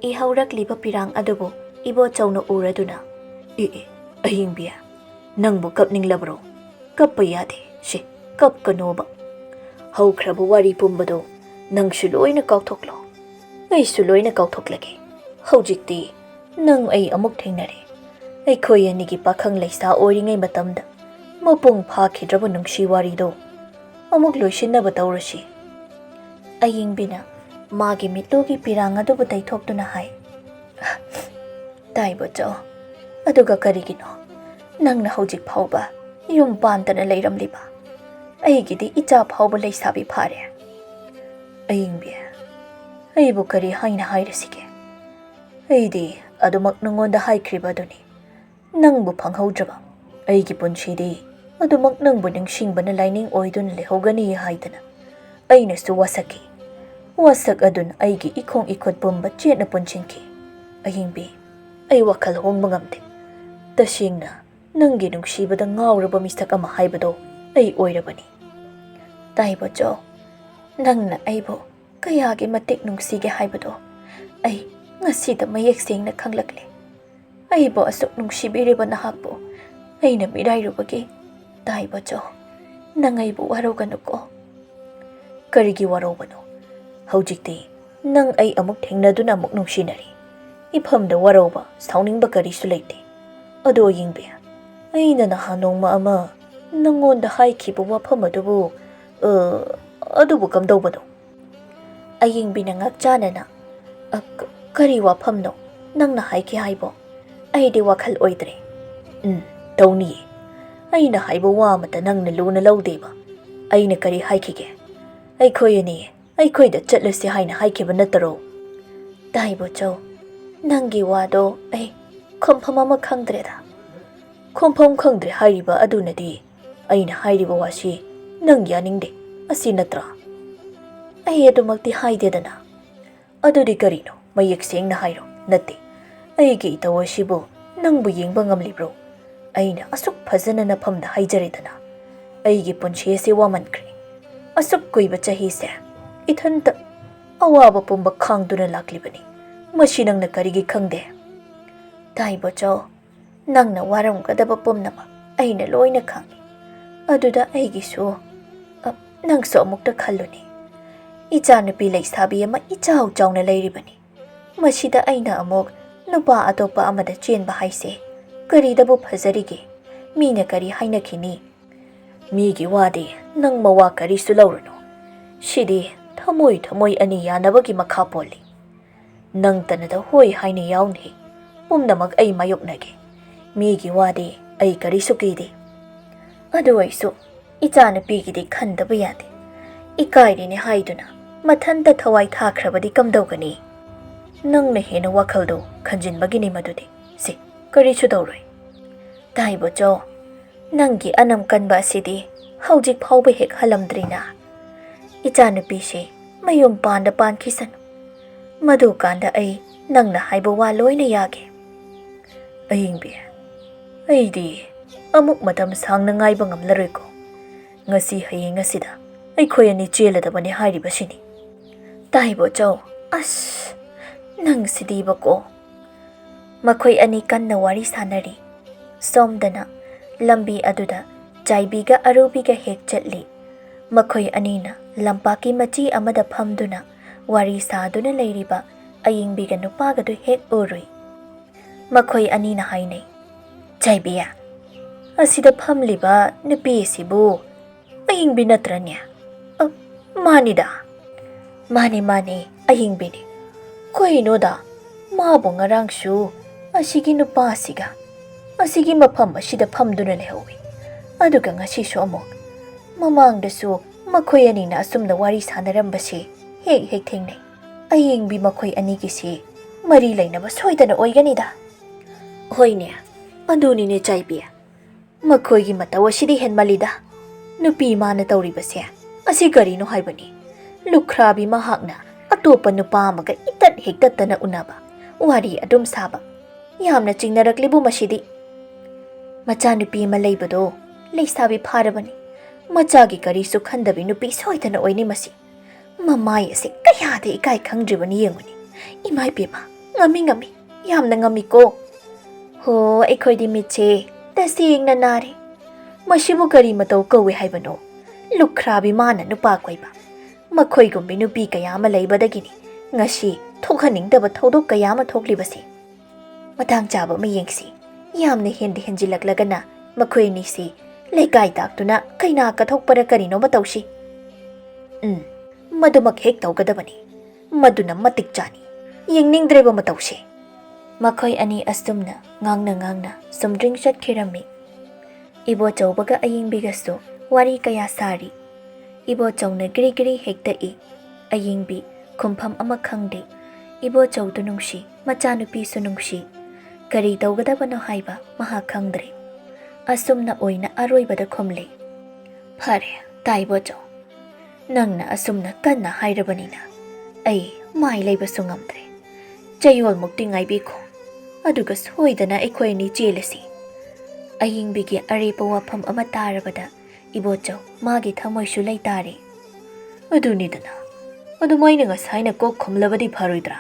ꯏꯍꯧꯔꯛꯂꯤꯕ ꯄꯤꯔꯥꯡ ꯑꯗꯨꯕꯨ ꯏꯕꯣꯆꯧꯅ ꯎꯔꯗꯨꯅ, "ꯑꯦ, ꯑꯦ, ꯑꯍꯤꯡꯕꯤ, ꯅꯪꯕꯨ ꯀꯞꯅꯤꯡꯂꯕ꯭ꯔꯣ? ꯀꯞꯄ ꯌꯥꯗꯦ, ꯁꯦ, ꯀꯞꯀꯅꯣꯕ꯫ ꯍꯧꯈ꯭ꯔꯕ ꯋꯥꯔꯤ ꯄꯨꯝꯕꯗꯣ ꯅꯪꯁꯨ ꯂꯣꯏꯅ ꯀꯥꯎꯊꯣꯛꯂꯣ꯫ ꯑꯩꯁꯨ ꯂꯣꯏꯅ ꯀꯥꯎꯊꯣꯛꯂꯒꯦ꯫ ꯍꯧꯖꯤꯛꯇꯤ ꯅꯪ ꯑꯩ ꯑꯃꯨꯛ ꯊꯦꯡꯅꯔꯦ꯫ ꯑꯩꯈꯣꯏ ꯑꯅꯤꯒꯤ ꯄꯥꯈꯪ ꯂꯩꯁꯥ ꯑꯣꯏꯔꯤꯉꯩ ꯃꯇꯝꯗ ꯃꯄꯨꯡ ꯐꯥꯈꯤꯗ꯭ꯔꯕ ꯅꯨꯡꯁꯤ ꯋꯥꯔꯤꯗꯣ ꯑꯃꯨꯛ ꯂꯣꯏꯁꯤꯟꯅꯕ ꯇꯧꯔꯁꯤ꯫ ꯑꯌꯤꯡꯕꯤꯅ ꯃꯥꯒꯤ ꯃꯤꯠꯂꯨꯒꯤ ꯄꯤꯔꯥꯡ ꯑꯗꯨꯕꯨ ꯇꯩꯊꯣꯛꯇꯨꯅ ꯍꯥꯏ, "ꯇꯥꯏꯕꯆꯧ, ꯑꯗꯨꯒ ꯀꯔꯤꯒꯤꯅꯣ ꯅꯪꯅ ꯍꯧꯖꯤꯛ ꯐꯥꯎꯕ ꯌꯨꯝ ꯄꯥꯟꯗꯅ ꯂꯩꯔꯝꯂꯤꯕ? ꯑꯩꯒꯤꯗꯤ ꯏꯆꯥ ꯐꯥꯎꯕ ꯂꯩꯁꯥꯕꯤ ꯐꯥꯔꯦ꯫" "ꯑꯌꯤꯡꯕꯤ, ꯑꯩꯕꯨ ꯀꯔꯤ ꯍꯥꯏꯅ ꯍꯥꯏꯔꯁꯤꯒꯦ? ꯑꯩꯗꯤ ꯑꯗꯨꯃꯛ ꯅꯉꯣꯟꯗ ꯍꯥꯏꯈ꯭ꯔꯤꯕ ꯑꯗꯨꯅꯤ꯫ ꯅꯪꯕꯨ ꯐꯪꯍꯧꯗ꯭ꯔꯕ ꯑꯩꯒꯤ ꯄꯨꯟꯁꯤꯗꯤ ꯑꯗꯨꯃꯛ ꯅꯪꯕꯨ ꯅꯤꯡꯁꯤꯡꯕꯅ ꯂꯥꯏꯅꯤꯡ ꯑꯣꯏꯗꯨꯅ ꯂꯩꯍꯧꯒꯅꯤ ꯍꯥꯏꯗꯅ ꯑꯩꯅꯁꯨ ꯋꯥꯁꯛꯈꯤ꯫ ꯋꯥꯁꯛ ꯑꯗꯨꯅ ꯑꯩꯒꯤ ꯏꯈꯣꯡ ꯏꯈꯨꯠ ꯄꯨꯝꯕ ꯆꯦꯠꯅ ꯄꯨꯟꯁꯤꯟꯈꯤ꯫ ꯑꯌꯤꯡꯕꯤ, ꯑꯩ ꯋꯥꯈꯜ ꯍꯣꯡꯕ ꯉꯝꯗꯦ꯫ ꯇꯁꯦꯡꯅ ꯅꯪꯒꯤ ꯅꯨꯡꯁꯤꯕꯗ ꯉꯥꯎꯔꯕ ꯃꯤꯁꯛ ꯑꯃ ꯍꯥꯏꯕꯗꯣ ꯑꯩ ꯑꯣꯏꯔꯕꯅꯤ꯫" "ꯇꯥꯏꯕꯆꯧ, ꯅꯪꯅ ꯑꯩꯕꯨ ꯀꯌꯥꯒꯤ ꯃꯇꯤꯛ ꯅꯨꯡꯁꯤꯒꯦ ꯍꯥꯏꯕꯗꯣ ꯑꯩ ꯉꯁꯤꯗ ꯃꯌꯦꯛ ꯁꯦꯡꯅ ꯈꯪꯂꯛꯂꯦ꯫ ꯑꯩꯕꯨ ꯑꯁꯨꯛ ꯅꯨꯡꯁꯤꯕꯤꯔꯤꯕ ꯅꯍꯥꯛꯄꯨ ꯑꯩꯅ ꯃꯤꯔꯥꯏꯔꯨꯕꯒꯤ꯫ ꯇꯥꯏꯕꯆꯧ, ꯅꯪ ꯑꯩꯕꯨ ꯋꯥꯔꯧꯒꯅꯨꯀꯣ꯫" "ꯀꯔꯤꯒꯤ ꯋꯥꯔꯧꯕꯅꯣ? ꯍꯧꯖꯤꯛꯇꯤ ꯅꯪ ꯑꯩ ꯑꯃꯨꯛ ꯊꯦꯡꯅꯗꯨꯅ ꯑꯃꯨꯛ ꯅꯨꯡꯁꯤꯅꯔꯤ꯫ ꯏꯐꯝꯗ ꯋꯥꯔꯧꯕ, ꯁꯥꯎꯅꯤꯡꯕ ꯀꯔꯤꯁꯨ ꯂꯩꯇꯦ꯫ ꯑꯗꯣ ꯑꯌꯤꯡꯕꯤ, ꯑꯩꯅ ꯅꯍꯥꯟ ꯅꯣꯡꯃ ꯑꯃ ꯅꯪꯉꯣꯟꯗ ꯍꯥꯏꯈꯤꯕ ꯋꯥꯐꯝ ꯑꯗꯨꯕꯨ, ꯑ, ꯑꯗꯨꯕꯨ ꯀꯝꯗꯧꯕꯅꯣ?" ꯑꯌꯤꯡꯕꯤꯅ ꯉꯥꯛꯆꯥꯅꯅ, "ꯑ, ꯀ-, ꯀꯔꯤ ꯋꯥꯐꯝꯅꯣ ꯅꯪꯅ ꯍꯥꯏꯈꯤ ꯍꯥꯏꯕꯣ? ꯑꯩꯗꯤ ꯋꯥꯈꯜ ꯑꯣꯏꯗ꯭ꯔꯦ꯫" "ꯎꯝ, ꯇꯧꯅꯤꯌꯦ꯫ ꯑꯩꯅ ꯍꯥꯏꯕ ꯋꯥ ꯑꯃꯠꯇ ꯅꯪꯅ ꯂꯨꯅ ꯂꯧꯗꯦꯕ꯫ ꯑꯩꯅ ꯀꯔꯤ ꯍꯥꯏꯈꯤꯒꯦ? ꯑꯩꯈꯣꯏ ꯑꯅꯤ ꯑꯩꯈꯣꯏꯗ ꯆꯠꯂꯁꯤ ꯍꯥꯏꯅ ꯍꯥꯏꯈꯤꯕ ꯅꯠꯇꯔꯣ?" "ꯇꯥꯏꯕꯆꯧ, ꯅꯪꯒꯤ ꯋꯥꯗꯣ ꯑꯩ ꯈꯨꯝꯐꯝ ꯑꯃ ꯈꯪꯗ꯭ꯔꯦꯗ꯫" "ꯈꯨꯝꯐꯝ ꯈꯪꯗ꯭ꯔꯦ ꯍꯥꯏꯔꯤꯕ ꯑꯗꯨꯅꯗꯤ ꯑꯩꯅ ꯍꯥꯏꯔꯤꯕ ꯋꯥꯁꯤ ꯅꯪ ꯌꯥꯅꯤꯡꯗꯦ, ꯑꯁꯤ ꯅꯠꯇ꯭ꯔꯥ?" "ꯑꯩ ꯑꯗꯨꯃꯛꯇꯤ ꯍꯥꯏꯗꯦꯗꯅ꯫" "ꯑꯗꯨꯗꯤ ꯀꯔꯤꯅꯣ? ꯃꯌꯦꯛ ꯁꯦꯡꯅ ꯍꯥꯏꯔꯣ꯫ ꯅꯠꯇꯦ, ꯑꯩꯒꯤ ꯏꯇꯧ ꯑꯁꯤꯕꯨ ꯅꯪꯕꯨ ꯌꯦꯡꯕ ꯉꯝꯂꯤꯕ꯭ꯔꯣ? ꯑꯩꯅ ꯑꯁꯨꯛ ꯐꯖꯅ ꯅꯐꯝꯗ ꯍꯥꯏꯖꯔꯦꯗꯅ꯫ ꯑꯩꯒꯤ ꯄꯨꯟꯁꯤ ꯑꯁꯤ ꯋꯥꯃꯟꯈ꯭ꯔꯦ꯫ ꯑꯁꯨꯛ ꯀꯨꯏꯕ ꯆꯍꯤꯁꯦ ꯏꯊꯟꯇ ꯑꯋꯥꯕ ꯄꯨꯝꯕ ꯈꯥꯡꯗꯨꯅ ꯂꯥꯛꯂꯤꯕꯅꯤ꯫ ꯃꯁꯤ ꯅꯪꯅ ꯀꯔꯤꯒꯤ ꯈꯪꯗꯦ?" "ꯇꯥꯏꯕꯆꯧ, ꯅꯪꯅ ꯋꯥꯔꯝꯒꯗꯕ ꯄꯨꯝꯅꯃꯛ ꯑꯩꯅ ꯂꯣꯏꯅ ꯈꯪꯏ꯫ ꯑꯗꯨꯗ ꯑꯩꯒꯤꯁꯨ, ꯑ, ꯅꯪꯁꯨ ꯑꯃꯨꯛꯇ ꯈꯜꯂꯨꯅꯦ꯫ ꯏꯆꯥꯅꯨꯄꯤ ꯂꯩꯁꯥꯕꯤ ꯑꯃ ꯏꯆꯥꯎ ꯆꯥꯎꯅ ꯂꯩꯔꯤꯕꯅꯤ꯫ ꯃꯁꯤꯗ ꯑꯩꯅ ꯑꯃꯨꯛ ꯅꯨꯄꯥ ꯑꯇꯣꯞꯄ ꯑꯃꯗ ꯆꯦꯟꯕ ꯍꯥꯏꯁꯦ ꯀꯔꯤꯗꯕꯨ ꯐꯖꯔꯤꯒꯦ? ꯃꯤꯅ ꯀꯔꯤ ꯍꯥꯏꯅꯈꯤꯅꯤ? ꯃꯤꯒꯤ ꯋꯥꯗꯤ ꯅꯪ ꯃꯋꯥ ꯀꯔꯤꯁꯨ ꯂꯧꯔꯨꯅꯨ꯫ ꯁꯤꯗꯤ ꯊꯃꯣꯏ ꯊꯃꯣꯏ ꯑꯅꯤ ꯌꯥꯅꯕꯒꯤ ꯃꯈꯥ ꯄꯣꯜꯂꯤ꯫ ꯅꯪꯇꯅꯗ ꯍꯣꯏ ꯍꯥꯏꯅ ꯌꯥꯎꯅꯤ꯫ ꯄꯨꯝꯅꯃꯛ ꯑꯩ ꯃꯥꯌꯣꯛꯅꯒꯦ꯫ ꯃꯤꯒꯤ ꯋꯥꯗꯤ ꯑꯩ ꯀꯔꯤꯁꯨ ꯀꯤꯗꯦ꯫ ꯑꯗꯨ ꯑꯣꯏꯁꯨ ꯏꯆꯥꯅꯨꯄꯤꯒꯤꯗꯤ ꯈꯟꯗꯕ ꯌꯥꯗꯦ꯫ ꯏꯀꯥꯏꯔꯤꯅꯦ ꯍꯥꯏꯗꯨꯅ ꯃꯊꯟꯇ ꯊꯋꯥꯏ ꯊꯥꯈ꯭ꯔꯕꯗꯤ ꯀꯝꯗꯧꯒꯅꯤ? ꯅꯪꯅ ꯍꯦꯟꯅ ꯋꯥꯈꯜꯗꯣ ꯈꯟꯖꯤꯟꯕꯒꯤꯅꯤ ꯃꯗꯨꯗꯤ꯫ ꯁꯤ ꯀꯔꯤꯁꯨ ꯇꯧꯔꯣꯏ꯫ ꯇꯥꯏꯕꯣꯆꯧ, ꯅꯪꯒꯤ ꯑꯅꯝ ꯀꯟꯕ ꯑꯁꯤꯗꯤ ꯍꯧꯖꯤꯛ ꯐꯥꯎꯕ ꯍꯦꯛ ꯍꯜꯂꯝꯗ꯭ꯔꯤꯅ? ꯏꯆꯥꯅꯨꯄꯤꯁꯦ ꯃꯌꯨꯝ ꯄꯥꯟꯗ ꯄꯥꯟꯈꯤꯁꯅꯨ꯫ ꯃꯗꯨꯀꯥꯟꯗ ꯑꯩ ꯅꯪꯅ ꯍꯥꯏꯕ ꯋꯥ ꯂꯣꯏꯅ ꯌꯥꯒꯦ꯫ ꯑꯌꯤꯡꯕꯤ, ꯑꯩꯗꯤ ꯑꯃꯨꯛ ꯃꯇꯝ ꯁꯥꯡꯅ ꯉꯥꯏꯕ ꯉꯝꯂꯔꯣꯏꯀꯣ꯫ ꯉꯁꯤ ꯍꯌꯦꯡ ꯑꯁꯤꯗ ꯑꯩꯈꯣꯏ ꯑꯅꯤ ꯆꯦꯜꯂꯗꯕꯅꯤ ꯍꯥꯏꯔꯤꯕꯁꯤꯅꯤ꯫ ꯇꯥꯏꯕꯣꯆꯧ, ꯑꯁ, ꯅꯪꯁꯤꯗꯤꯕꯀꯣ꯫ ꯃꯈꯣꯏ ꯑꯅꯤ ꯀꯟꯅ ꯋꯥꯔꯤ ꯁꯥꯟꯅꯔꯤ꯫ ꯁꯣꯝꯗꯅ ꯂꯝꯕꯤ ꯑꯗꯨꯗ ꯆꯥꯏꯕꯤꯒ ꯑꯔꯨꯕꯤꯒ ꯍꯦꯛ ꯆꯠꯂꯤ꯫ ꯃꯈꯣꯏ ꯑꯅꯤꯅ ꯂꯝꯄꯥꯛꯀꯤ ꯃꯆꯤ ꯑꯃꯗ ꯐꯝꯗꯨꯅ ꯋꯥꯔꯤ ꯁꯥꯗꯨꯅ ꯂꯩꯔꯤꯕ ꯑꯌꯤꯡꯕꯤꯒ ꯅꯨꯄꯥꯒꯗꯨ ꯍꯦꯛ ꯎꯔꯨꯏ꯫ ꯃꯈꯣꯏ ꯑꯅꯤꯅ ꯍꯥꯏꯅꯩ, "ꯆꯥꯏꯕꯤ, ꯑꯁꯤꯗ ꯐꯝꯂꯤꯕ ꯅꯨꯄꯤ ꯑꯁꯤꯕꯨ ꯑꯌꯤꯡꯕꯤ ꯅꯠꯇ꯭ꯔꯅꯦ?" "ꯑ, ꯃꯥꯅꯤꯗ꯫" "ꯃꯥꯅꯤ, ꯃꯥꯅꯤ, ꯑꯌꯤꯡꯕꯤꯅꯤ꯫ ꯀꯩꯅꯣꯗ, ꯃꯥꯕꯨ ꯉꯔꯥꯡꯁꯨ ꯑꯁꯤꯒꯤ ꯅꯨꯄꯥꯁꯤꯒ ꯑꯁꯤꯒꯤ ꯃꯐꯝ ꯑꯁꯤꯗ ꯐꯝꯗꯨꯅ ꯂꯩꯍꯧꯏ꯫ ꯑꯗꯨꯒ ꯉꯁꯤꯁꯨ ꯑꯃꯨꯛ꯫ ꯃꯃꯥꯡꯗꯁꯨ ꯃꯈꯣꯏ ꯑꯅꯤꯅ ꯑꯁꯨꯝꯅ ꯋꯥꯔꯤ ꯁꯥꯟꯅꯔꯝꯕꯁꯤ ꯍꯦꯛ ꯍꯦꯛ ꯊꯦꯡꯅꯩ꯫ ꯑꯌꯤꯡꯕꯤ ꯃꯈꯣꯏ ꯑꯅꯤꯒꯤꯁꯤ ꯃꯔꯤ ꯂꯩꯅꯕ ꯁꯣꯏꯗꯅ ꯑꯣꯏꯒꯅꯤꯗ꯫" "ꯍꯣꯏꯅꯦ, ꯑꯗꯨꯅꯤꯅꯦ ꯆꯥꯏꯕꯤ꯫ ꯃꯈꯣꯏꯒꯤ ꯃꯇꯧ ꯑꯁꯤꯗꯤ ꯍꯦꯟꯃꯜꯂꯤꯗ꯫ ꯅꯨꯄꯤ ꯃꯥꯅ ꯇꯧꯔꯤꯕꯁꯦ ꯑꯁꯤ ꯀꯔꯤꯅꯣ ꯍꯥꯏꯕꯅꯤ? ꯂꯨꯈ꯭ꯔꯥꯕꯤ ꯃꯍꯥꯛꯅ ꯑꯇꯣꯞꯄ ꯅꯨꯄꯥ ꯑꯃꯒ ꯏꯇꯠ ꯍꯦꯛ ꯇꯠꯇꯅ ꯎꯅꯕ, ꯋꯥꯔꯤ ꯑꯗꯨꯝ ꯁꯥꯕ꯫ ꯌꯥꯝꯅ ꯆꯤꯡꯅꯔꯛꯂꯤꯕꯨ ꯃꯁꯤꯗꯤ꯫ ꯃꯆꯥꯅꯨꯄꯤ ꯑꯃ ꯂꯩꯕꯗꯣ ꯂꯩꯁꯥꯕꯤ ꯐꯥꯔꯕꯅꯤ꯫ ꯃꯆꯥꯒꯤ ꯀꯔꯤꯁꯨ ꯈꯟꯗꯕꯤ ꯅꯨꯄꯤ ꯁꯣꯏꯗꯅ ꯑꯣꯏꯅꯤ ꯃꯁꯤ꯫ ꯃꯃꯥꯏ ꯑꯁꯤ ꯀꯌꯥꯗ ꯏꯀꯥꯏ ꯈꯪꯗ꯭ꯔꯤꯕꯅꯤ ꯌꯦꯡꯉꯨꯅꯦ꯫ ꯏꯃꯥ ꯏꯕꯦꯝꯃ, ꯉꯝꯃꯤ, ꯉꯝꯃꯤ, ꯌꯥꯝꯅ ꯉꯝꯃꯤꯀꯣ꯫ ꯍꯣ, ꯑꯩꯈꯣꯏꯗꯤ ꯃꯤꯠꯁꯦ ꯇꯁꯦꯡꯅ ꯅꯥꯔꯦ꯫ ꯃꯁꯤꯕꯨ ꯀꯔꯤ ꯃꯇꯧ ꯀꯧꯏ ꯍꯥꯏꯕꯅꯣ? ꯂꯨꯈ꯭ꯔꯥꯕꯤ ꯃꯥꯅ ꯅꯨꯄꯥ ꯀꯣꯏꯕ꯫ ꯃꯈꯣꯏꯒꯨꯝꯕꯤ ꯅꯨꯄꯤ ꯀꯌꯥ ꯑꯃ ꯂꯩꯕꯗꯒꯤꯅꯤ ꯉꯁꯤ ꯊꯣꯛꯍꯟꯅꯤꯡꯗꯕ ꯊꯧꯗꯣꯛ ꯀꯌꯥ ꯑꯃ ꯊꯣꯛꯂꯤꯕꯁꯤ꯫ ꯃꯇꯥꯡ ꯆꯥꯕ ꯑꯃ ꯌꯦꯡꯁꯤ꯫ ꯌꯥꯝꯅ ꯍꯦꯟꯗꯤ ꯍꯦꯟꯖꯤꯜꯂꯛꯂꯒꯅ ꯃꯈꯣꯏ ꯑꯅꯤꯁꯤ ꯂꯩꯀꯥꯏ ꯇꯥꯛꯇꯨꯅ ꯀꯩꯅꯥ ꯀꯠꯊꯣꯛꯄꯔ ꯀꯔꯤꯅꯣꯃ ꯇꯧꯁꯤ꯫ ꯎꯝ, ꯃꯗꯨꯃꯛ ꯍꯦꯛ ꯇꯧꯒꯗꯕꯅꯤ꯫ ꯃꯗꯨꯅ ꯃꯇꯤꯛ ꯆꯥꯅꯤ꯫ ꯌꯦꯡꯅꯤꯡꯗ꯭ꯔꯦꯕ ꯃꯇꯧꯁꯦ꯫ ꯃꯈꯣꯏ ꯑꯅꯤ ꯑꯁꯨꯝꯅ ꯉꯥꯡꯅ ꯉꯥꯡꯅ ꯁꯨꯝꯗ꯭ꯔꯤꯡ ꯆꯠꯈꯤꯔꯝꯃꯤ꯫ ꯏꯕꯣꯆꯧꯕꯒ ꯑꯌꯤꯡꯕꯤꯒꯁꯨ ꯋꯥꯔꯤ ꯀꯌꯥ ꯁꯥꯔꯤ꯫ ꯏꯕꯣꯆꯧꯅ ꯒ꯭ꯔꯤ ꯒ꯭ꯔꯤ ꯍꯦꯛꯇ ꯏ꯫ ꯑꯌꯤꯡꯕꯤ ꯈꯨꯝꯐꯝ ꯑꯃ ꯈꯪꯗꯦ꯫ ꯏꯕꯣꯆꯧꯗꯨ ꯅꯨꯡꯁꯤ, ꯃꯆꯥꯅꯨꯄꯤꯁꯨ ꯅꯨꯡꯁꯤ꯫ ꯀꯔꯤ ꯇꯧꯒꯗꯕꯅꯣ ꯍꯥꯏꯕ ꯃꯍꯥꯛ ꯈꯪꯗ꯭ꯔꯦ꯫ ꯑꯁꯨꯝꯅ ꯑꯣꯏꯅ ꯑꯔꯣꯏꯕꯗ ꯈꯨꯝꯂꯦ꯫ ꯐꯔꯦ, ꯇꯥ ꯏꯕꯣꯆꯧ꯫ ꯅꯪꯅ ꯑꯁꯨꯝꯅ ꯀꯟꯅ ꯍꯥꯏꯔꯕꯅꯤꯅ ꯑꯩ ꯃꯥꯏ ꯂꯩꯕꯁꯨ ꯉꯝꯗ꯭ꯔꯦ꯫ ꯆꯌꯣꯜꯃꯨꯛꯇꯤ ꯉꯥꯏꯕꯤꯈꯣ꯫ ꯑꯗꯨꯒ ꯁꯣꯏꯗꯅ ꯑꯩꯈꯣꯏ ꯑꯅꯤ ꯆꯦꯜꯂꯁꯤ꯫ ꯑꯌꯤꯡꯕꯤꯒꯤ ꯑꯔꯦꯞꯄ ꯋꯥꯐꯝ ꯑꯃ ꯇꯥꯔꯕꯗ ꯏꯕꯣꯆꯧ ꯃꯥꯒꯤ ꯊꯃꯣꯏꯁꯨ ꯂꯩꯇꯥꯔꯦ꯫ ꯑꯗꯨꯅꯤꯗꯅ꯫ ꯑꯗꯨꯃꯥꯏꯅ ꯉꯁꯥꯏꯅ ꯀꯣꯛ ꯈꯨꯝꯂꯕꯗꯤ ꯐꯔꯣꯏꯗ꯭ꯔꯥ?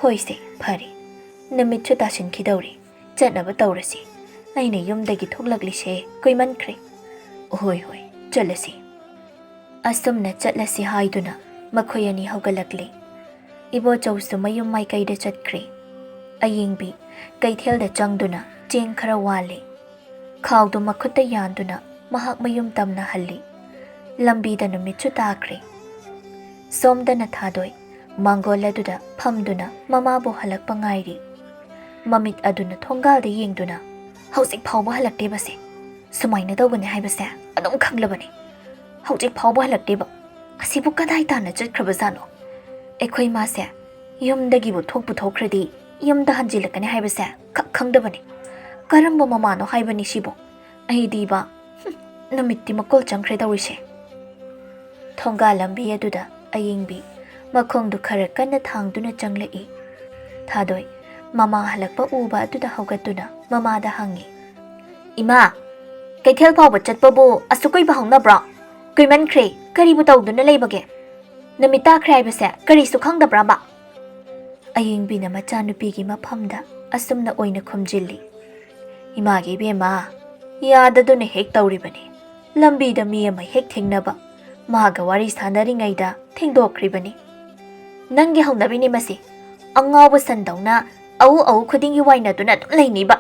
ꯍꯣꯏꯁꯦ, ꯐꯔꯦ꯫ ꯅꯨꯃꯤꯠꯁꯨ ꯇꯥꯁꯤꯟꯈꯤꯗꯧꯔꯦ꯫ ꯆꯠꯅꯕ ꯇꯧꯔꯁꯤ꯫ ꯑꯩꯅ ꯌꯨꯝꯗꯒꯤ ꯊꯣꯛꯂꯛꯂꯤꯁꯦ ꯀꯨꯏꯃꯟꯈ꯭ꯔꯦ꯫ ꯍꯣꯏ, ꯍꯣꯏ, ꯆꯠꯂꯁꯤ꯫ ꯑꯁꯨꯝꯅ ꯆꯠꯂꯁꯤ ꯍꯥꯏꯗꯨꯅ ꯃꯈꯣꯏ ꯑꯅꯤ ꯍꯧꯒꯠꯂꯛꯂꯦ꯫ ꯏꯕꯣꯆꯧꯁꯨ ꯃꯌꯨꯝ ꯃꯥꯏꯀꯩꯗ ꯆꯠꯈ꯭ꯔꯦ꯫ ꯑꯌꯤꯡꯕꯤ ꯀꯩꯊꯦꯜꯗ ꯆꯪꯗꯨꯅ ꯆꯦꯡ ꯈꯔ ꯋꯥꯜꯂꯦ꯫ ꯈꯥꯎꯗꯨ ꯃꯈꯨꯠꯇ ꯌꯥꯟꯗꯨꯅ ꯃꯍꯥꯛ ꯃꯌꯨꯝ ꯇꯝꯅ ꯍꯜꯂꯤ꯫ ꯂꯝꯕꯤꯗ ꯅꯨꯃꯤꯠꯁꯨ ꯇꯥꯈ꯭ꯔꯦ꯫ ꯁꯣꯝꯗꯅ ꯊꯥꯗꯣꯏ ꯃꯥꯡꯒꯣꯜ ꯑꯗꯨꯗ ꯐꯝꯗꯨꯅ ꯃꯃꯥꯕꯨ ꯍꯜꯂꯛꯄ ꯉꯥꯏꯔꯤ꯫ ꯃꯃꯤꯠ ꯑꯗꯨꯅ ꯊꯣꯡꯒꯥꯜꯗ ꯌꯦꯡꯗꯨꯅ, "ꯍꯧꯖꯤꯛ ꯐꯥꯎꯕ ꯍꯜꯂꯛꯇꯦꯕꯁꯦ꯫ ꯁꯨꯃꯥꯏꯅ ꯇꯧꯒꯅꯤ ꯍꯥꯏꯕꯁꯦ ꯑꯗꯨꯝ ꯈꯪꯂꯕꯅꯤ꯫ ꯍꯧꯖꯤꯛ ꯐꯥꯎꯕ ꯍꯜꯂꯛꯇꯦꯕ꯫ ꯑꯁꯤꯕꯨ ꯀꯗꯥꯏ ꯇꯥꯟꯅ ꯆꯠꯈ꯭ꯔꯕꯖꯥꯠꯅꯣ? ꯑꯩꯈꯣꯏ ꯃꯥꯁꯦ ꯌꯨꯝꯗꯒꯤꯕꯨ ꯊꯣꯛꯄꯨ ꯊꯣꯛꯈ꯭ꯔꯗꯤ ꯌꯨꯝꯗ ꯍꯟꯖꯤꯜꯂꯛꯀꯅꯤ ꯍꯥꯏꯕꯁꯦ ꯈꯛ ꯈꯪꯗꯕꯅꯤ꯫ ꯀꯔꯝꯕ ꯃꯃꯥꯅꯣ ꯍꯥꯏꯕꯅꯤ ꯁꯤꯕꯨ? ꯑꯩꯗꯤꯕ, ꯍꯨꯝ, ꯅꯨꯃꯤꯠꯇꯤ ꯃꯀꯣꯜ ꯆꯪꯈ꯭ꯔꯦ ꯇꯧꯔꯤꯁꯦ꯫" ꯊꯣꯡꯒꯥꯜ ꯂꯝꯕꯤ ꯑꯗꯨꯗ ꯑꯌꯤꯡꯕꯤ ꯃꯈꯣꯡꯗꯨ ꯈꯔ ꯀꯟꯅ ꯊꯥꯡꯗꯨꯅ ꯆꯪꯂꯛꯏ꯫ ꯊꯥꯗꯣꯏ ꯃꯃꯥ ꯍꯜꯂꯛꯄ ꯎꯕ ꯑꯗꯨꯗ ꯍꯧꯒꯠꯇꯨꯅ ꯃꯃꯥꯗ ꯍꯪꯉꯤ, "ꯏꯃꯥ, ꯀꯩꯊꯦꯜ ꯐꯥꯎꯕ ꯆꯠꯄꯕꯨ ꯑꯁꯨꯛ ꯀꯨꯏꯕ ꯍꯧꯅꯕ꯭ꯔꯣ? ꯀꯨꯏꯃꯟꯈ꯭ꯔꯦ, ꯀꯔꯤꯕꯨ ꯇꯧꯗꯨꯅ ꯂꯩꯕꯒꯦ? ꯅꯨꯃꯤꯠ ꯇꯥꯈ꯭ꯔꯦ ꯍꯥꯏꯕꯁꯦ ꯀꯔꯤꯁꯨ ꯈꯪꯗꯕ꯭ꯔꯕ?" ꯑꯌꯤꯡꯕꯤꯅ ꯃꯆꯥꯅꯨꯄꯤꯒꯤ ꯃꯐꯝꯗ ꯑꯁꯨꯝꯅ ꯑꯣꯏꯅ ꯈꯨꯝꯖꯤꯜꯂꯤ, "ꯏꯃꯥꯒꯤ ꯏꯕꯦꯝꯃ, ꯌꯥꯗꯗꯨꯅ ꯍꯦꯛ ꯇꯧꯔꯤꯕꯅꯤ꯫ ꯂꯝꯕꯤꯗ ꯃꯤ ꯑꯃ ꯍꯦꯛ ꯊꯦꯡꯅꯕ, ꯃꯥꯒ ꯋꯥꯔꯤ ꯁꯥꯟꯅꯔꯤꯉꯩꯗ ꯊꯦꯡꯗꯣꯛꯈ꯭ꯔꯤꯕꯅꯤ꯫ "ꯅꯪꯒꯤ ꯍꯧꯅꯕꯤꯅꯤ ꯃꯁꯤ꯫ ꯑꯉꯥꯎꯕ ꯁꯟꯗꯧꯅ ꯑꯎ ꯑꯎ ꯈꯨꯗꯤꯡꯒꯤ ꯋꯥꯏꯅꯗꯨꯅ ꯑꯗꯨꯝ ꯂꯩꯅꯤꯕ꯫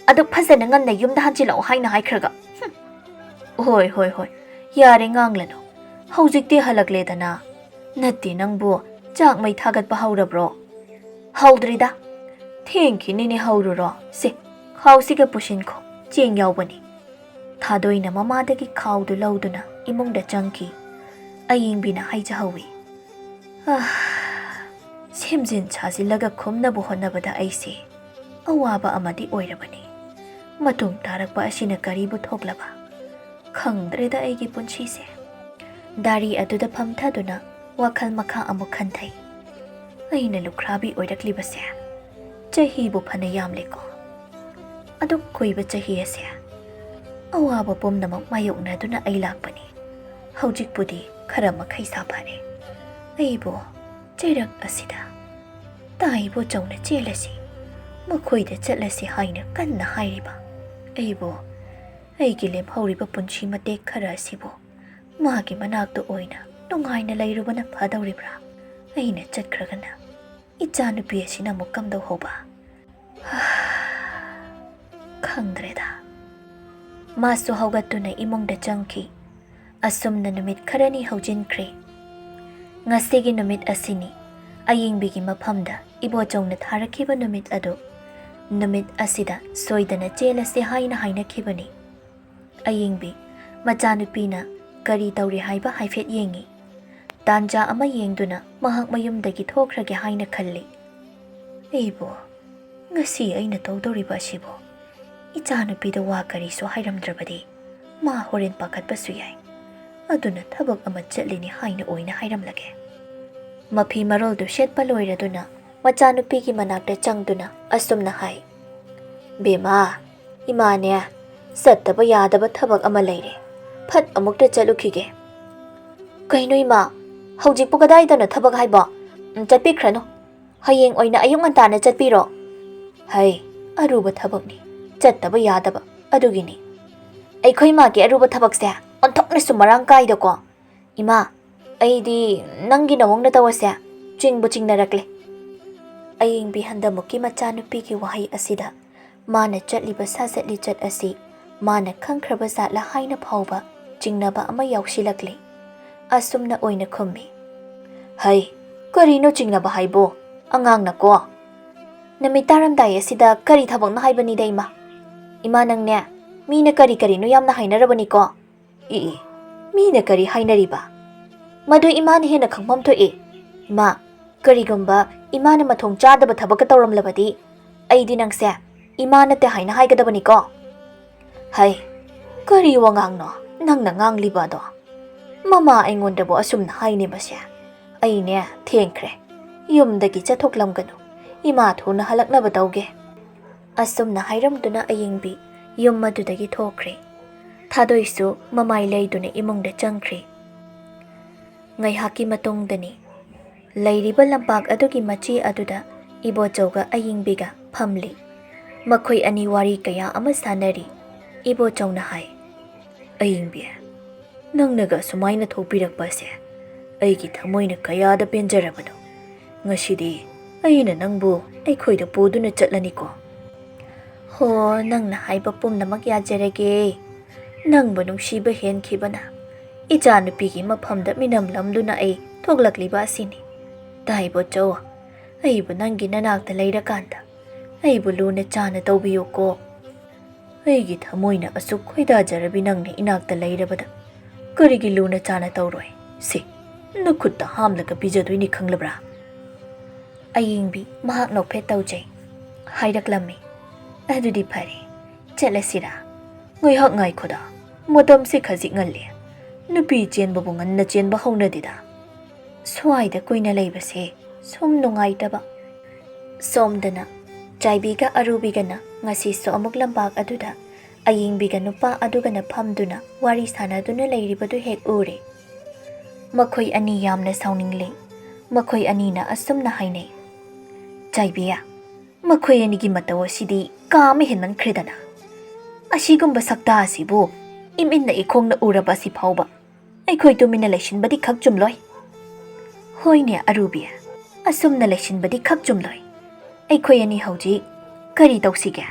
ꯑꯗꯨ ꯐꯖꯅ ꯉꯟꯅ ꯌꯨꯝꯗ ꯍꯟꯖꯤꯜꯂꯛꯑꯣ ꯍꯥꯏꯅ ꯍꯥꯏꯈ꯭ꯔꯒ꯫ ꯍꯨꯝ꯫ ꯍꯣꯏ, ꯍꯣꯏ, ꯍꯣꯏ꯫ ꯌꯥꯔꯦ ꯉꯥꯡꯂꯅꯨ꯫ ꯍꯧꯖꯤꯛꯇꯤ ꯍꯜꯂꯛꯂꯦꯗꯅ꯫ ꯅꯠꯇꯦ ꯅꯪꯕꯨ ꯆꯥꯛ ꯃꯩ ꯊꯥꯒꯠꯄ ꯍꯧꯔꯕ꯭ꯔꯣ?" "ꯍꯧꯗ꯭ꯔꯤꯗ꯫ ꯊꯦꯡꯈꯤꯅꯤꯅꯦ, ꯍꯧꯔꯨꯔꯣ꯫ ꯁꯦ, ꯈꯥꯎꯁꯤꯒ ꯄꯨꯁꯤꯟꯈꯣ꯫ ꯆꯦꯡ ꯌꯥꯎꯕꯅꯤ꯫" ꯊꯥꯗꯣꯏꯅ ꯃꯃꯥꯗꯒꯤ ꯈꯥꯎꯗꯨ ꯂꯧꯗꯨꯅ ꯏꯃꯨꯡꯗ ꯆꯪꯈꯤ꯫ ꯑꯌꯤꯡꯕꯤꯅ ꯍꯥꯏꯖꯍꯧꯏ꯫ ꯑꯥ, ꯁꯦꯝꯖꯤꯟ ꯁꯥꯖꯤꯜꯂꯒ ꯈꯨꯝꯅꯕ ꯍꯣꯠꯅꯕꯗ ꯑꯩꯁꯦ ꯑꯋꯥꯕ ꯑꯃꯗꯤ ꯑꯣꯏꯔꯕꯅꯤ꯫ ꯃꯇꯨꯡ ꯇꯥꯔꯛꯄ ꯑꯁꯤꯅ ꯀꯔꯤꯕꯨ ꯊꯣꯛꯂꯕ? ꯈꯪꯗ꯭ꯔꯦꯗ ꯑꯩꯒꯤ ꯄꯨꯟꯁꯤꯁꯦ꯫ ꯗꯥꯔꯤ ꯑꯗꯨꯗ ꯐꯝꯊꯗꯨꯅ ꯋꯥꯈꯜ ꯃꯈꯥ ꯑꯃꯨꯛ ꯈꯟꯊꯩ꯫ ꯑꯩꯅ ꯂꯨꯈ꯭ꯔꯥꯕꯤ ꯑꯣꯏꯔꯛꯂꯤꯕꯁꯦ ꯆꯍꯤꯕꯨ ꯐꯅ ꯌꯥꯝꯂꯦꯀꯣ꯫ ꯑꯗꯨꯛ ꯀꯨꯏꯕ ꯆꯍꯤ ꯑꯁꯦ ꯑꯋꯥꯕ ꯄꯨꯝꯅꯃꯛ ꯃꯥꯌꯣꯛꯅꯗꯨꯅ ꯑꯩ ꯂꯥꯛꯄꯅꯤ꯫ ꯍꯧꯖꯤꯛꯄꯨꯗꯤ ꯈꯔ ꯃꯈꯩ ꯁꯥꯐꯔꯦ꯫ ꯑꯩꯕꯨ ꯆꯩꯔꯛ ꯑꯁꯤꯗ ꯇꯥꯏꯕꯣ ꯆꯧꯅ ꯆꯦꯜꯂꯁꯤ, ꯃꯈꯣꯏꯗ ꯆꯠꯂꯁꯤ ꯍꯥꯏꯅ ꯀꯟꯅ ꯍꯥꯏꯔꯤꯕ ꯑꯩꯕꯨ, ꯑꯩꯒꯤ ꯂꯦꯝꯍꯧꯔꯤꯕ ꯄꯨꯟꯁꯤ ꯃꯇꯦꯛ ꯈꯔ ꯑꯁꯤꯕꯨ ꯃꯥꯒꯤ ꯃꯅꯥꯛꯇ ꯑꯣꯏꯅ ꯅꯨꯡꯉꯥꯏꯅ ꯂꯩꯔꯨꯕꯅ ꯐꯗꯧꯔꯤꯕ꯭ꯔꯥ? ꯑꯩꯅ ꯆꯠꯈ꯭ꯔꯒꯅ ꯏꯆꯥꯅꯨꯄꯤ ꯑꯁꯤꯅ ꯑꯃꯨꯛ ꯀꯝꯗꯧꯍꯧꯕ? ꯈꯪꯗ꯭ꯔꯦꯗ꯫ ꯃꯥꯁꯨ ꯍꯧꯒꯠꯇꯨꯅ ꯏꯃꯨꯡꯗ ꯆꯪꯈꯤ꯫ ꯑꯁꯨꯝꯅ ꯅꯨꯃꯤꯠ ꯈꯔꯅꯤ ꯍꯧꯖꯤꯟꯈ꯭ꯔꯦ꯫ ꯉꯁꯤꯒꯤ ꯅꯨꯃꯤꯠ ꯑꯁꯤꯅꯤ ꯑꯌꯤꯡꯕꯤꯒꯤ ꯃꯐꯝꯗ ꯏꯕꯣꯆꯧꯅ ꯊꯥꯔꯛꯈꯤꯕ ꯅꯨꯃꯤꯠ ꯑꯗꯨ꯫ ꯅꯨꯃꯤꯠ ꯑꯁꯤꯗ ꯁꯣꯏꯗꯅ ꯆꯦꯜꯂꯁꯦ ꯍꯥꯏꯅ ꯍꯥꯏꯅꯈꯤꯕꯅꯤ꯫ ꯑꯌꯤꯡꯕꯤ ꯃꯆꯥꯅꯨꯄꯤꯅ ꯀꯔꯤ ꯇꯧꯔꯤ ꯍꯥꯏꯕ ꯍꯥꯏꯐꯦꯠ ꯌꯦꯡꯉꯤ꯫ ꯇꯥꯟꯖꯥ ꯑꯃ ꯌꯦꯡꯗꯨꯅ ꯃꯍꯥꯛ ꯃꯌꯨꯝꯗꯒꯤ ꯊꯣꯛꯈ꯭ꯔꯒꯦ ꯍꯥꯏꯅ ꯈꯜꯂꯤ꯫ ꯑꯩꯕꯨ ꯉꯁꯤ ꯑꯩꯅ ꯇꯧꯗꯧꯔꯤꯕ ꯑꯁꯤꯕꯨ ꯏꯆꯥꯅꯨꯄꯤꯗ ꯋꯥ ꯀꯔꯤꯁꯨ ꯍꯥꯏꯔꯝꯗ꯭ꯔꯕꯗꯤ ꯃꯥ ꯍꯣꯔꯦꯟ ꯄꯥꯈꯠꯄꯁꯨ ꯌꯥꯏ꯫ ꯑꯗꯨꯅ ꯊꯕꯛ ꯑꯃ ꯆꯠꯂꯤꯅꯤ ꯍꯥꯏꯅ ꯑꯣꯏꯅ ꯍꯥꯏꯔꯝꯂꯒꯦ꯫ ꯃꯐꯤ ꯃꯔꯣꯜꯗꯨ ꯁꯦꯠꯄ ꯂꯣꯏꯔꯗꯨꯅ ꯃꯆꯥꯅꯨꯄꯤꯒꯤ ꯃꯅꯥꯛꯇ ꯆꯪꯗꯨꯅ ꯑꯁꯨꯝꯅ ꯍꯥꯏ, "ꯕꯦꯝꯃꯥ, ꯏꯃꯥꯅꯦ, ꯆꯠꯇꯕ ꯌꯥꯗꯕ ꯊꯕꯛ ꯑꯃ ꯂꯩꯔꯦ꯫ ꯐꯠ ꯑꯃꯨꯛꯇ ꯆꯠꯂꯨꯈꯤꯒꯦ꯫" "ꯀꯩꯅꯣ ꯏꯃꯥ, ꯍꯧꯖꯤꯛꯄꯨ ꯀꯗꯥꯏꯗꯅꯣ ꯊꯕꯛ ꯍꯥꯏꯕꯣ? ꯎꯝ, ꯆꯠꯄꯤꯈ꯭ꯔꯅꯨ꯫ ꯍꯌꯦꯡ ꯑꯣꯏꯅ ꯑꯌꯨꯛ ꯉꯟꯇꯥꯅ ꯆꯠꯄꯤꯔꯣ꯫" "ꯍꯩ, ꯑꯔꯨꯕ ꯊꯕꯛꯅꯤ, ꯆꯠꯇꯕ ꯌꯥꯗꯕ, ꯑꯗꯨꯒꯤꯅꯤ꯫" "ꯑꯩꯈꯣꯏ ꯃꯥꯒꯤ ꯑꯔꯨꯕ ꯊꯕꯛꯁꯦ ꯑꯣꯟꯊꯣꯛꯅꯁꯨ ꯃꯔꯥꯡ ꯀꯥꯏꯗꯀꯣ꯫ "ꯏꯃꯥ, ꯑꯩꯗꯤ ꯅꯪꯒꯤ ꯅꯋꯣꯡ ꯅꯇꯧ ꯑꯁꯦ ꯆꯤꯡꯕꯨ ꯆꯤꯡꯅꯔꯛꯂꯦ꯫" ꯑꯌꯤꯡꯕꯤ ꯍꯟꯗꯃꯨꯛꯀꯤ ꯃꯆꯥꯅꯨꯄꯤꯒꯤ ꯋꯥꯍꯩ ꯑꯁꯤꯗ ꯃꯥꯅ ꯆꯠꯂꯤꯕ ꯁꯥꯖꯠ ꯂꯤꯆꯠ ꯑꯁꯤ ꯃꯥꯅ ꯈꯪꯈ꯭ꯔꯕ ꯖꯥꯠꯂ ꯍꯥꯏꯅ ꯐꯥꯎꯕ ꯆꯤꯡꯅꯕ ꯑꯃ ꯌꯥꯎꯁꯤꯜꯂꯛꯂꯦ꯫ ꯑꯁꯨꯝꯅ ꯑꯣꯏꯅ ꯈꯨꯝꯃꯤ, "ꯍꯩ, ꯀꯔꯤꯅꯣ ꯆꯤꯡꯅꯕ ꯍꯥꯏꯕꯣ? ꯑꯉꯥꯡꯅꯀꯣ꯫ ꯅꯨꯃꯤꯠ ꯇꯥꯔꯝꯗꯥꯏ ꯑꯁꯤꯗ ꯀꯔꯤ ꯊꯕꯛꯅꯣ ꯍꯥꯏꯕꯅꯤꯗ, ꯏꯃꯥ꯫ ꯏꯃꯥ, ꯅꯪꯅꯦ, ꯃꯤꯅ ꯀꯔꯤ ꯀꯔꯤꯅꯣ ꯌꯥꯝꯅ ꯍꯥꯏꯅꯔꯕꯅꯤꯀꯣ꯫" "ꯏ ꯏ, ꯃꯤꯅ ꯀꯔꯤ ꯍꯥꯏꯅꯔꯤꯕ? ꯃꯗꯨ ꯏꯃꯥꯅ ꯍꯦꯟꯅ ꯈꯪꯐꯝ ꯊꯣꯛꯏ꯫ ꯏꯃꯥ, ꯀꯔꯤꯒꯨꯝꯕ ꯏꯃꯥꯅ ꯃꯊꯣꯡ ꯆꯥꯗꯕ ꯊꯕꯛꯀ ꯇꯧꯔꯝꯂꯕꯗꯤ ꯑꯩꯗꯤ ꯅꯪꯁꯦ ꯏꯃꯥ ꯅꯠꯇꯦ ꯍꯥꯏꯅ ꯍꯥꯏꯒꯗꯕꯅꯤꯀꯣ꯫" "ꯍꯩ, ꯀꯔꯤ ꯋꯥꯉꯥꯡꯅꯣ ꯅꯪꯅ ꯉꯥꯡꯂꯤꯕ ꯑꯗꯣ? ꯃꯃꯥ ꯑꯩꯉꯣꯟꯗꯕꯨ ꯑꯁꯨꯝꯅ ꯍꯥꯏꯅꯦ ꯃꯁꯦ꯫ ꯑꯩꯅꯦ ꯊꯦꯡꯈ꯭ꯔꯦ, ꯌꯨꯝꯗꯒꯤ ꯆꯠꯊꯣꯛꯂꯝꯒꯅꯨ꯫ ꯏꯃꯥ ꯊꯨꯅ ꯍꯜꯂꯛꯅꯕ ꯇꯧꯒꯦ꯫" ꯑꯁꯨꯝꯅ ꯍꯥꯏꯔꯝꯗꯨꯅ ꯑꯌꯤꯡꯕꯤ ꯌꯨꯝ ꯑꯗꯨꯗꯒꯤ ꯊꯣꯛꯈ꯭ꯔꯦ꯫ ꯊꯥꯗꯣꯏꯁꯨ ꯃꯃꯥꯏ ꯂꯩꯗꯨꯅ ꯏꯃꯨꯡꯗ ꯆꯪꯈ꯭ꯔꯦ꯫ ꯉꯥꯏꯍꯥꯛꯀꯤ ꯃꯇꯨꯡꯗꯅꯤ꯫ ꯂꯩꯔꯤꯕ ꯂꯝꯄꯥꯛ ꯑꯗꯨꯒꯤ ꯃꯆꯤ ꯑꯗꯨꯗ ꯏꯕꯣꯆꯧꯒ ꯑꯌꯤꯡꯕꯤꯒ ꯐꯝꯂꯤ꯫ ꯃꯈꯣꯏ ꯑꯅꯤ ꯋꯥꯔꯤ ꯀꯌꯥ ꯑꯃ ꯁꯥꯟꯅꯔꯤ꯫ ꯏꯕꯣꯆꯧꯅ ꯍꯥꯏ, "ꯑꯌꯤꯡꯕꯤ, ꯅꯪꯅꯒ ꯁꯨꯃꯥꯏꯅ ꯊꯣꯛꯄꯤꯔꯛꯄꯁꯦ ꯑꯩꯒꯤ ꯊꯃꯣꯏꯅ ꯀꯌꯥꯗ ꯄꯦꯟꯖꯔꯕꯅꯣ꯫ ꯉꯁꯤꯗꯤ ꯑꯩꯅ ꯅꯪꯕꯨ ꯑꯩꯈꯣꯏꯗ ꯄꯨꯗꯨꯅ ꯆꯠꯂꯅꯤꯀꯣ꯫" "ꯍꯣ, ꯅꯪꯅ ꯍꯥꯏꯕ ꯄꯨꯝꯅꯃꯛ ꯌꯥꯖꯔꯒꯦ꯫ ꯅꯪꯕꯨ ꯅꯨꯡꯁꯤꯕ ꯍꯦꯟꯈꯤꯕꯅ ꯏꯆꯥꯅꯨꯄꯤꯒꯤ ꯃꯐꯝꯗ ꯃꯤꯅꯝꯂꯝꯗꯨꯅ ꯑꯩ ꯊꯣꯛꯂꯛꯂꯤꯕ ꯑꯁꯤꯅꯤ꯫ ꯇꯥꯏꯕꯣꯆꯧ, ꯑꯩꯕꯨ ꯅꯪꯒꯤ ꯅꯅꯥꯛꯇ ꯂꯩꯔꯀꯥꯟꯗ ꯑꯩꯕꯨ ꯂꯨꯅ ꯆꯥꯅ ꯇꯧꯕꯤꯌꯨꯀꯣ꯫" "ꯑꯩꯒꯤ ꯊꯃꯣꯏꯅ ꯑꯁꯨꯛ ꯈꯣꯏꯗꯥꯖꯔꯕꯤ ꯅꯪꯅ ꯏꯅꯥꯛꯇ ꯂꯩꯔꯕꯗ ꯀꯔꯤꯒꯤ ꯂꯨꯅ ꯆꯥꯅ ꯇꯧꯔꯣꯏ? ꯁꯤ, ꯅꯈꯨꯠꯇ ꯍꯥꯝꯂꯒ ꯄꯤꯖꯗꯣꯏꯅꯤ, ꯈꯪꯂꯕ꯭ꯔꯥ?" ꯑꯌꯤꯡꯕꯤ ꯃꯍꯥꯛ ꯅꯣꯛꯐꯦꯠ ꯇꯧꯖꯩ꯫ ꯍꯥꯏꯔꯛꯂꯝꯃꯤ, "ꯑꯗꯨꯗꯤ ꯐꯔꯦ, ꯆꯠꯂꯁꯤꯔꯥ?" "ꯉꯥꯏꯍꯥꯛ ꯉꯥꯏꯈꯣꯗ, ꯃꯇꯝꯁꯦ ꯈꯖꯤꯛ ꯉꯜꯂꯤ꯫ ꯅꯨꯄꯤ ꯆꯦꯟꯕꯕꯨ ꯉꯟꯅ ꯆꯦꯟꯕ ꯍꯧꯅꯗꯦꯗ꯫ ꯁ꯭ꯋꯥꯏꯗ ꯀꯨꯏꯅ ꯂꯩꯕꯁꯦ ꯁꯨꯝ ꯅꯨꯡꯉꯥꯏꯇꯕ꯫" ꯁꯣꯝꯗꯅ ꯆꯥꯏꯕꯤꯒ ꯑꯔꯨꯕꯤꯒꯅ ꯉꯁꯤꯁꯨ ꯑꯃꯨꯛ ꯂꯝꯄꯥꯛ ꯑꯗꯨꯗ ꯑꯌꯤꯡꯕꯤꯒ ꯅꯨꯄꯥ ꯑꯗꯨꯒꯅ ꯐꯝꯗꯨꯅ ꯋꯥꯔꯤ ꯁꯥꯟꯅꯗꯨꯅ ꯂꯩꯔꯤꯕꯗꯨ ꯍꯦꯛ ꯎꯔꯦ꯫ ꯃꯈꯣꯏ ꯑꯅꯤ ꯌꯥꯝꯅ ꯁꯥꯎꯅꯤꯡꯂꯦ꯫ ꯃꯈꯣꯏ ꯑꯅꯤꯅ ꯑꯁꯨꯝꯅ ꯍꯥꯏꯅꯩ, "ꯆꯥꯏꯕꯤ, ꯃꯈꯣꯏ ꯑꯅꯤꯒꯤ ꯃꯇꯧ ꯑꯁꯤꯗꯤ ꯀꯥ ꯑꯃ ꯍꯦꯟꯃꯟꯈ꯭ꯔꯦꯗꯅ꯫ ꯑꯁꯤꯒꯨꯝꯕ ꯁꯛꯇꯥ ꯑꯁꯤꯕꯨ ꯏꯃꯤꯠꯅ ꯏꯈꯣꯡꯅ ꯎꯔꯕ ꯑꯁꯤ ꯐꯥꯎꯕ ꯑꯩꯈꯣꯏ ꯇꯨꯃꯤꯟꯅ ꯂꯩꯁꯤꯟꯕꯗꯤ ꯈꯛ ꯆꯨꯝꯂꯣꯏ꯫ ꯍꯣꯏꯅꯦ ꯑꯔꯨꯕꯤ, ꯑꯁꯨꯝꯅ ꯂꯩꯁꯤꯟꯕꯗꯤ ꯈꯛ ꯆꯨꯝꯂꯣꯏ꯫ ꯑꯩꯈꯣꯏ ꯑꯅꯤ ꯍꯧꯖꯤꯛ ꯀꯔꯤ ꯇꯧꯁꯤꯒꯦ?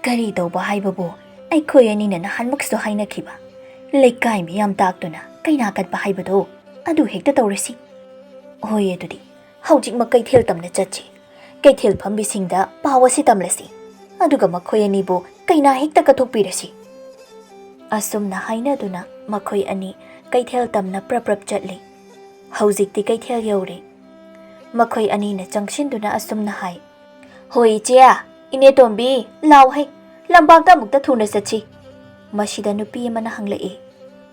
ꯀꯔꯤ ꯇꯧꯕ ꯍꯥꯏꯕꯕꯨ, ꯑꯩꯈꯣꯏ ꯑꯅꯤꯅ ꯅꯍꯥꯟꯃꯨꯛꯁꯨ ꯍꯥꯏꯅꯈꯤꯕ ꯂꯩꯀꯥꯏ ꯃꯤꯌꯥꯝ ꯇꯥꯛꯇꯨꯅ ꯀꯩꯅꯥ ꯀꯠꯄ ꯍꯥꯏꯕꯗꯣ, ꯑꯗꯨ ꯍꯦꯛꯇ ꯇꯧꯔꯁꯤ꯫ ꯍꯣꯏ, ꯑꯗꯨꯗꯤ ꯍꯧꯖꯤꯛꯃꯛ ꯀꯩꯊꯦꯜ ꯇꯝꯅ ꯆꯠꯁꯤ꯫ ꯀꯩꯊꯦꯜ ꯐꯝꯕꯤꯁꯤꯡꯗ ꯄꯥꯎ ꯑꯁꯤ ꯇꯝꯂꯁꯤ, ꯑꯗꯨꯒ ꯃꯈꯣꯏ ꯑꯅꯤꯕꯨ ꯀꯩꯅꯥ ꯍꯦꯛꯇ ꯀꯠꯊꯣꯛꯄꯤꯔꯁꯤ꯫ ꯑꯁꯨꯝꯅ ꯍꯥꯏꯅꯗꯨꯅ ꯃꯈꯣꯏ ꯑꯅꯤ ꯀꯩꯊꯦꯜ ꯇꯝꯅ ꯄ꯭ꯔꯞ ꯄ꯭ꯔꯞ ꯆꯠꯂꯤ꯫ ꯍꯧꯖꯤꯛꯇꯤ ꯀꯩꯊꯦꯜ ꯌꯧꯔꯦ꯫ ꯃꯈꯣꯏ ꯑꯅꯤꯅ ꯆꯪꯁꯤꯟꯗꯨꯅ ꯑꯁꯨꯝꯅ ꯍꯥꯏ, "ꯍꯣꯏ ꯏꯆꯦ, ꯏꯅꯦ ꯇꯣꯝꯕꯤ, ꯂꯥꯎ ꯍꯩ, ꯂꯝꯄꯥꯛꯇ ꯑꯃꯨꯛꯇ ꯊꯨꯅ ꯆꯠꯁꯤ꯫" ꯃꯁꯤꯗ ꯅꯨꯄꯤ ꯑꯃꯅ ꯍꯪꯂꯛꯏ,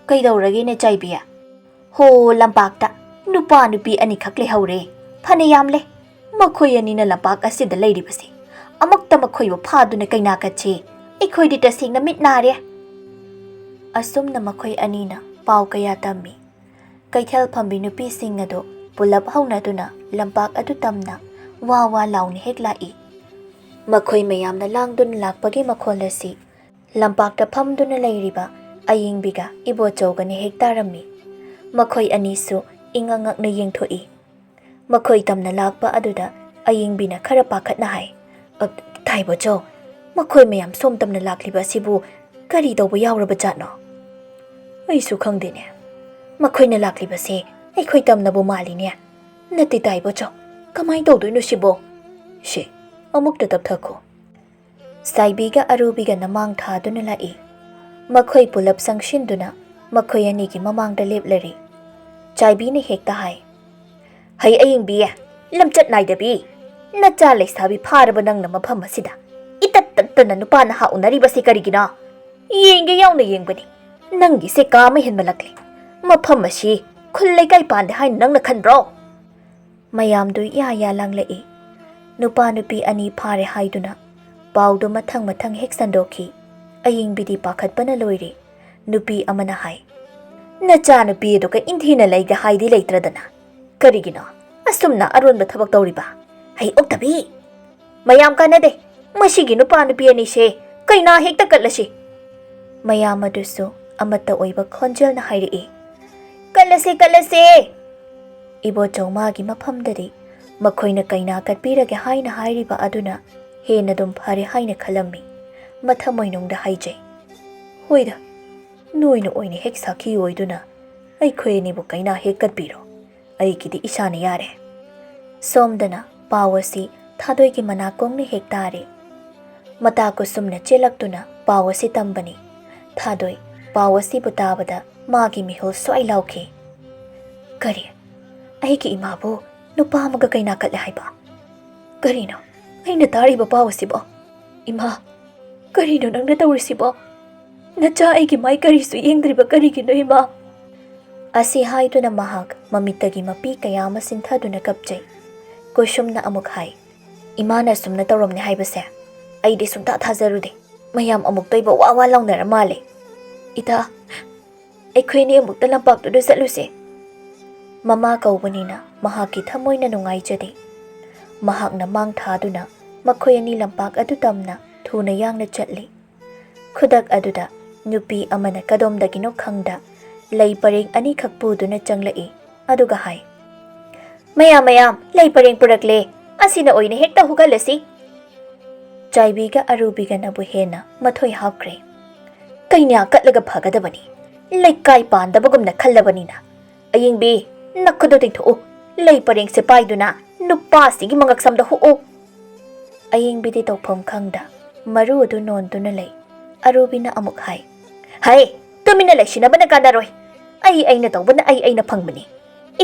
"ꯀꯩꯗꯧꯔꯒꯦꯅꯦ ꯆꯥꯏꯕꯤ?" "ꯍꯣ, ꯂꯝꯄꯥꯛꯇ ꯅꯨꯄꯥ ꯅꯨꯄꯤ ꯑꯅꯤꯈꯛ ꯂꯩꯍꯧꯔꯦ, ꯐꯅ ꯌꯥꯝꯂꯦ꯫ ꯃꯈꯣꯏ ꯑꯅꯤꯅ ꯂꯝꯄꯥꯛ ꯑꯁꯤꯗ ꯂꯩꯔꯤꯕꯁꯦ, ꯑꯃꯨꯛꯇ ꯃꯈꯣꯏꯕꯨ ꯐꯥꯗꯨꯅ ꯀꯩꯅꯥ ꯀꯠꯁꯤ꯫ ꯑꯩꯈꯣꯏꯗꯤ ꯇꯁꯦꯡꯅ ꯃꯤꯠ ꯅꯥꯔꯦ꯫" ꯑꯁꯨꯝꯅ ꯃꯈꯣꯏ ꯑꯅꯤꯅ ꯄꯥꯎ ꯀꯌꯥ ꯇꯝꯃꯤ꯫ ꯀꯩꯊꯦꯜ ꯐꯝꯕꯤ ꯅꯨꯄꯤꯁꯤꯡ ꯑꯗꯨ ꯄꯨꯂꯞ ꯍꯧꯅꯗꯨꯅ ꯂꯝꯄꯥꯛ ꯑꯗꯨ ꯇꯝꯅ ꯋꯥ ꯋꯥ ꯂꯥꯎꯅ ꯍꯦꯛ ꯂꯥꯛꯏ꯫ ꯃꯈꯣꯏ ꯃꯌꯥꯝꯅ ꯂꯥꯡꯗꯨꯅ ꯂꯥꯛꯄꯒꯤ ꯃꯈꯣꯜ ꯑꯁꯤ ꯂꯝꯄꯥꯛꯇ ꯐꯝꯗꯨꯅ ꯂꯩꯔꯤꯕ ꯑꯌꯤꯡꯕꯤꯒ ꯏꯕꯣꯆꯧꯒꯅ ꯍꯦꯛ ꯇꯥꯔꯝꯃꯤ꯫ ꯃꯈꯣꯏ ꯑꯅꯤꯁꯨ ꯏꯉꯛ ꯉꯛꯅ ꯌꯦꯡꯊꯣꯛꯏ꯫ ꯃꯈꯣꯏ ꯇꯝꯅ ꯂꯥꯛꯄ ꯑꯗꯨꯗ ꯑꯌꯤꯡꯕꯤꯅ ꯈꯔ ꯄꯥꯈꯠꯅ ꯍꯥꯏ, "ꯑ, ꯇꯥꯏꯕꯣꯆꯧ, ꯃꯈꯣꯏ ꯃꯌꯥꯝ ꯁꯣꯝ ꯇꯝꯅ ꯂꯥꯛꯂꯤꯕ ꯑꯁꯤꯕꯨ ꯀꯔꯤ ꯇꯧꯕ ꯌꯥꯎꯔꯕ ꯖꯥꯠꯅꯣ?" "ꯑꯩꯁꯨ ꯈꯪꯗꯦꯅꯦ꯫ ꯃꯈꯣꯏꯅ ꯂꯥꯛꯂꯤꯕꯁꯦ ꯑꯩꯈꯣꯏ ꯇꯝꯅꯕꯨ ꯃꯥꯜꯂꯤꯅꯦ꯫ ꯅꯠꯇꯦ ꯇꯥꯏꯕꯣꯆꯧ, ꯀꯃꯥꯏ ꯇꯧꯗꯣꯏꯅꯣ ꯁꯤꯕꯣ?" "ꯁꯦ, ꯑꯃꯨꯛꯇ ꯇꯞꯊꯈꯣ꯫" ꯆꯥꯏꯕꯤꯒ ꯑꯔꯨꯕꯤꯒꯅ ꯃꯥꯡ ꯊꯥꯗꯨꯅ ꯂꯥꯛꯏ꯫ ꯃꯈꯣꯏ ꯄꯨꯂꯞ ꯆꯪꯁꯤꯟꯗꯨꯅ ꯃꯈꯣꯏ ꯑꯅꯤꯒꯤ ꯃꯃꯥꯡꯗ ꯂꯦꯞꯂꯔꯤ꯫ ꯆꯥꯏꯕꯤꯅ ꯍꯦꯛꯇ ꯍꯥꯏ, "ꯍꯩ ꯑꯌꯤꯡꯕꯤ, ꯂꯝꯆꯠ ꯅꯥꯏꯗꯕꯤ, ꯅꯆꯥ ꯂꯩꯁꯥꯕꯤ ꯐꯥꯔꯕ ꯅꯪꯅ ꯃꯐꯝ ꯑꯁꯤꯗ ꯏꯇꯠ ꯇꯠꯇꯅ ꯅꯨꯄꯥ ꯅꯍꯥ ꯎꯅꯔꯤꯕꯁꯤ ꯀꯔꯤꯒꯤꯅꯣ? ꯌꯦꯡꯒꯦ ꯌꯥꯎꯅ ꯌꯦꯡꯕꯅꯤ꯫ ꯅꯪꯒꯤꯁꯦ ꯀꯥ ꯑꯃ ꯍꯦꯟꯃꯜꯂꯛꯂꯦ꯫ ꯃꯐꯝ ꯑꯁꯤ ꯈꯨꯜ ꯂꯩꯀꯥꯏ ꯄꯥꯟꯗꯦ ꯍꯥꯏꯅ ꯅꯪꯅ ꯈꯟꯕ꯭ꯔꯣ?" ꯃꯌꯥꯝꯗꯨ ꯌꯥ ꯌꯥ ꯂꯥꯡꯂꯛꯏ꯫ ꯅꯨꯄꯥ ꯅꯨꯄꯤ ꯑꯅꯤ ꯐꯥꯔꯦ ꯍꯥꯏꯗꯨꯅ ꯄꯥꯎꯗꯨ ꯃꯊꯪ ꯃꯊꯪ ꯍꯦꯛ ꯁꯟꯗꯣꯛꯈꯤ꯫ ꯑꯌꯤꯡꯕꯤꯗꯤ ꯄꯥꯈꯠꯄꯅ ꯂꯣꯏꯔꯦ꯫ ꯅꯨꯄꯤ ꯑꯃꯅ ꯍꯥꯏ, "ꯅꯆꯥꯅꯨꯄꯤ ꯑꯗꯨꯒ ꯏꯟꯊꯤꯅ ꯂꯩꯒꯦ ꯍꯥꯏꯗꯤ ꯂꯩꯇ꯭ꯔꯗꯅ ꯀꯔꯤꯒꯤꯅꯣ ꯑꯁꯨꯝꯅ ꯑꯔꯣꯟꯕ ꯊꯕꯛ ꯇꯧꯔꯤꯕ? ꯍꯩ ꯑꯣꯛꯇꯕꯤ! ꯃꯌꯥꯝ ꯀꯥꯟꯅꯗꯦ꯫ ꯃꯁꯤꯒꯤ ꯅꯨꯄꯥ ꯅꯨꯄꯤ ꯑꯅꯤꯁꯦ ꯀꯩꯅꯥ ꯍꯦꯛꯇ ꯀꯠꯂꯁꯤ꯫" ꯃꯌꯥꯝ ꯑꯗꯨꯁꯨ ꯑꯃꯠꯇ ꯑꯣꯏꯕ ꯈꯣꯟꯖꯦꯜꯅ ꯍꯥꯏꯔꯛꯏ꯫ "ꯀꯠꯂꯁꯦ, ꯀꯠꯂꯁꯦ!" ꯏꯕꯣꯆꯧ ꯃꯥꯒꯤ ꯃꯐꯝꯗꯗꯤ ꯃꯈꯣꯏꯅ ꯀꯩꯅꯥ ꯀꯠꯄꯤꯔꯒꯦ ꯍꯥꯏꯅ ꯍꯥꯏꯔꯤꯕ ꯑꯗꯨꯅ ꯍꯦꯟꯅ ꯑꯗꯨꯝ ꯐꯔꯦ ꯍꯥꯏꯅ ꯈꯜꯂꯝꯃꯤ꯫ ꯃꯊꯃꯣꯏꯅꯨꯡꯗ ꯍꯥꯏꯖꯩ, "ꯍꯣꯏꯗ, ꯅꯣꯏꯅ ꯑꯣꯏꯅ ꯍꯦꯛ ꯁꯥꯈꯤ ꯑꯣꯏꯗꯨꯅ ꯑꯩꯈꯣꯏ ꯑꯅꯤꯕꯨ ꯀꯩꯅꯥ ꯍꯦꯛ ꯀꯠꯄꯤꯔꯣ꯫ ꯑꯩꯒꯤꯗꯤ ꯏꯁꯥꯅ ꯌꯥꯔꯦ꯫" ꯁꯣꯝꯗꯅ ꯄꯥꯎ ꯑꯁꯤ ꯊꯥꯗꯣꯏꯒꯤ ꯃꯅꯥꯀꯣꯡꯅ ꯍꯦꯛ ꯇꯥꯔꯦ꯫ ꯃꯇꯥ ꯀꯨꯁꯨꯝꯅ ꯆꯦꯜꯂꯛꯇꯨꯅ ꯄꯥꯎ ꯑꯁꯤ ꯇꯝꯕꯅꯤ꯫ ꯊꯥꯗꯣꯏ ꯄꯥꯎ ꯑꯁꯤꯕꯨ ꯇꯥꯕꯗ ꯃꯥꯒꯤ ꯃꯤꯍꯨꯜ ꯁ꯭ꯋꯥꯏ ꯂꯥꯎꯈꯤ꯫ "ꯀꯔꯤ? ꯑꯩꯒꯤ ꯏꯃꯥꯕꯨ ꯅꯨꯄꯥ ꯑꯃꯒ ꯀꯩꯅꯥ ꯀꯠꯂꯦ ꯍꯥꯏꯕ? ꯀꯔꯤꯅꯣ ꯑꯩꯅ ꯇꯥꯔꯤꯕ ꯄꯥꯎ ꯑꯁꯤꯕꯣ? ꯏꯃꯥ, ꯀꯔꯤꯅꯣ ꯅꯪꯅ ꯇꯧꯔꯤꯁꯤꯕꯣ? ꯅꯆꯥ ꯑꯩꯒꯤ ꯃꯥꯏ ꯀꯔꯤꯁꯨ ꯌꯦꯡꯗ꯭ꯔꯤꯕ ꯀꯔꯤꯒꯤꯅꯣ, ꯏꯃꯥ?" ꯑꯁꯤ ꯍꯥꯏꯗꯨꯅ ꯃꯍꯥꯛ ꯃꯃꯤꯠꯇꯒꯤ ꯃꯄꯤ ꯀꯌꯥ ꯑꯃ ꯆꯤꯟꯊꯗꯨꯅ ꯀꯞꯆꯩ꯫ ꯀꯨꯁꯨꯝꯅ ꯑꯃꯨꯛ ꯍꯥꯏ, "ꯏꯃꯥꯅ ꯑꯁꯨꯝꯅ ꯇꯧꯔꯝꯅꯤ ꯍꯥꯏꯕꯁꯦ ꯑꯩꯗꯤ ꯁꯨꯡꯊꯥ ꯊꯥꯖꯔꯨꯗꯦ꯫ ꯃꯌꯥꯝ ꯑꯃꯨꯛꯇꯣꯏꯕ ꯋꯥ ꯋꯥ ꯂꯥꯎꯅꯔ ꯃꯥꯜꯂꯦ꯫ ꯏꯇꯥ, ꯑꯩꯈꯣꯏꯅꯤ ꯑꯃꯨꯛꯇ ꯂꯝꯄꯥꯛꯇꯨꯗ ꯆꯠꯂꯨꯁꯦ꯫" ꯃꯃꯥ ꯀꯧꯕꯅꯤꯅ ꯃꯍꯥꯛꯀꯤ ꯊꯃꯣꯏꯅ ꯅꯨꯡꯉꯥꯏꯖꯗꯦ꯫ ꯃꯍꯥꯛꯅ ꯃꯥꯡ ꯊꯥꯗꯨꯅ ꯃꯈꯣꯏ ꯑꯅꯤ ꯂꯝꯄꯥꯛ ꯑꯗꯨ ꯇꯝꯅ ꯊꯨꯅ ꯌꯥꯡꯅ ꯆꯠꯂꯤ꯫ ꯈꯨꯗꯛ ꯑꯗꯨꯗ ꯅꯨꯄꯤ ꯑꯃꯅ ꯀꯗꯣꯝꯗꯒꯤꯅꯣ ꯈꯪꯗ ꯂꯩ ꯄꯔꯦꯡ ꯑꯅꯤꯈꯛ ꯄꯨꯗꯨꯅ ꯆꯪꯂꯛꯏ꯫ ꯑꯗꯨꯒ ꯍꯥꯏ, "ꯃꯌꯥꯝ, ꯃꯌꯥꯝ, ꯂꯩ ꯄꯔꯦꯡ ꯄꯨꯔꯛꯂꯦ꯫ ꯑꯁꯤꯅ ꯑꯣꯏꯅ ꯍꯦꯛꯇ ꯍꯨꯒꯜꯂꯁꯤ꯫" ꯆꯥꯏꯕꯤꯒ ꯑꯔꯨꯕꯤꯒꯅꯕꯨ ꯍꯦꯟꯅ ꯃꯊꯣꯏ ꯍꯥꯞꯈ꯭ꯔꯦ꯫ "ꯀꯩꯅꯥ ꯀꯠꯂꯒ ꯐꯒꯗꯕꯅꯤ, ꯂꯩꯀꯥꯏ ꯄꯥꯟꯗꯕꯒꯨꯝꯅ ꯈꯜꯂꯕꯅꯤꯅ꯫ ꯑꯌꯤꯡꯕꯤ, ꯅꯈꯨꯠꯇꯨ ꯇꯤꯡꯊꯣꯛꯎ꯫ ꯂꯩ ꯄꯔꯦꯡꯁꯦ ꯄꯥꯏꯗꯨꯅ ꯅꯨꯄꯥꯁꯤꯒꯤ ꯃꯉꯛꯁꯝꯗ ꯍꯨꯛꯎ꯫" ꯑꯌꯤꯡꯕꯤꯗꯤ ꯇꯧꯐꯝ ꯈꯪꯗ ꯃꯔꯨ ꯑꯗꯨ ꯅꯣꯟꯗꯨꯅ ꯂꯩ꯫ ꯑꯔꯨꯕꯤꯅ ꯑꯃꯨꯛ ꯍꯥꯏ, "ꯍꯩ, ꯇꯨꯃꯤꯟꯅ ꯂꯩꯁꯤꯟꯅꯕꯅ ꯀꯥꯟꯅꯔꯣꯏ꯫ ꯑꯩ ꯑꯩꯅ ꯇꯧꯕꯅ ꯑꯩ ꯑꯩꯅ ꯐꯪꯕꯅꯤ꯫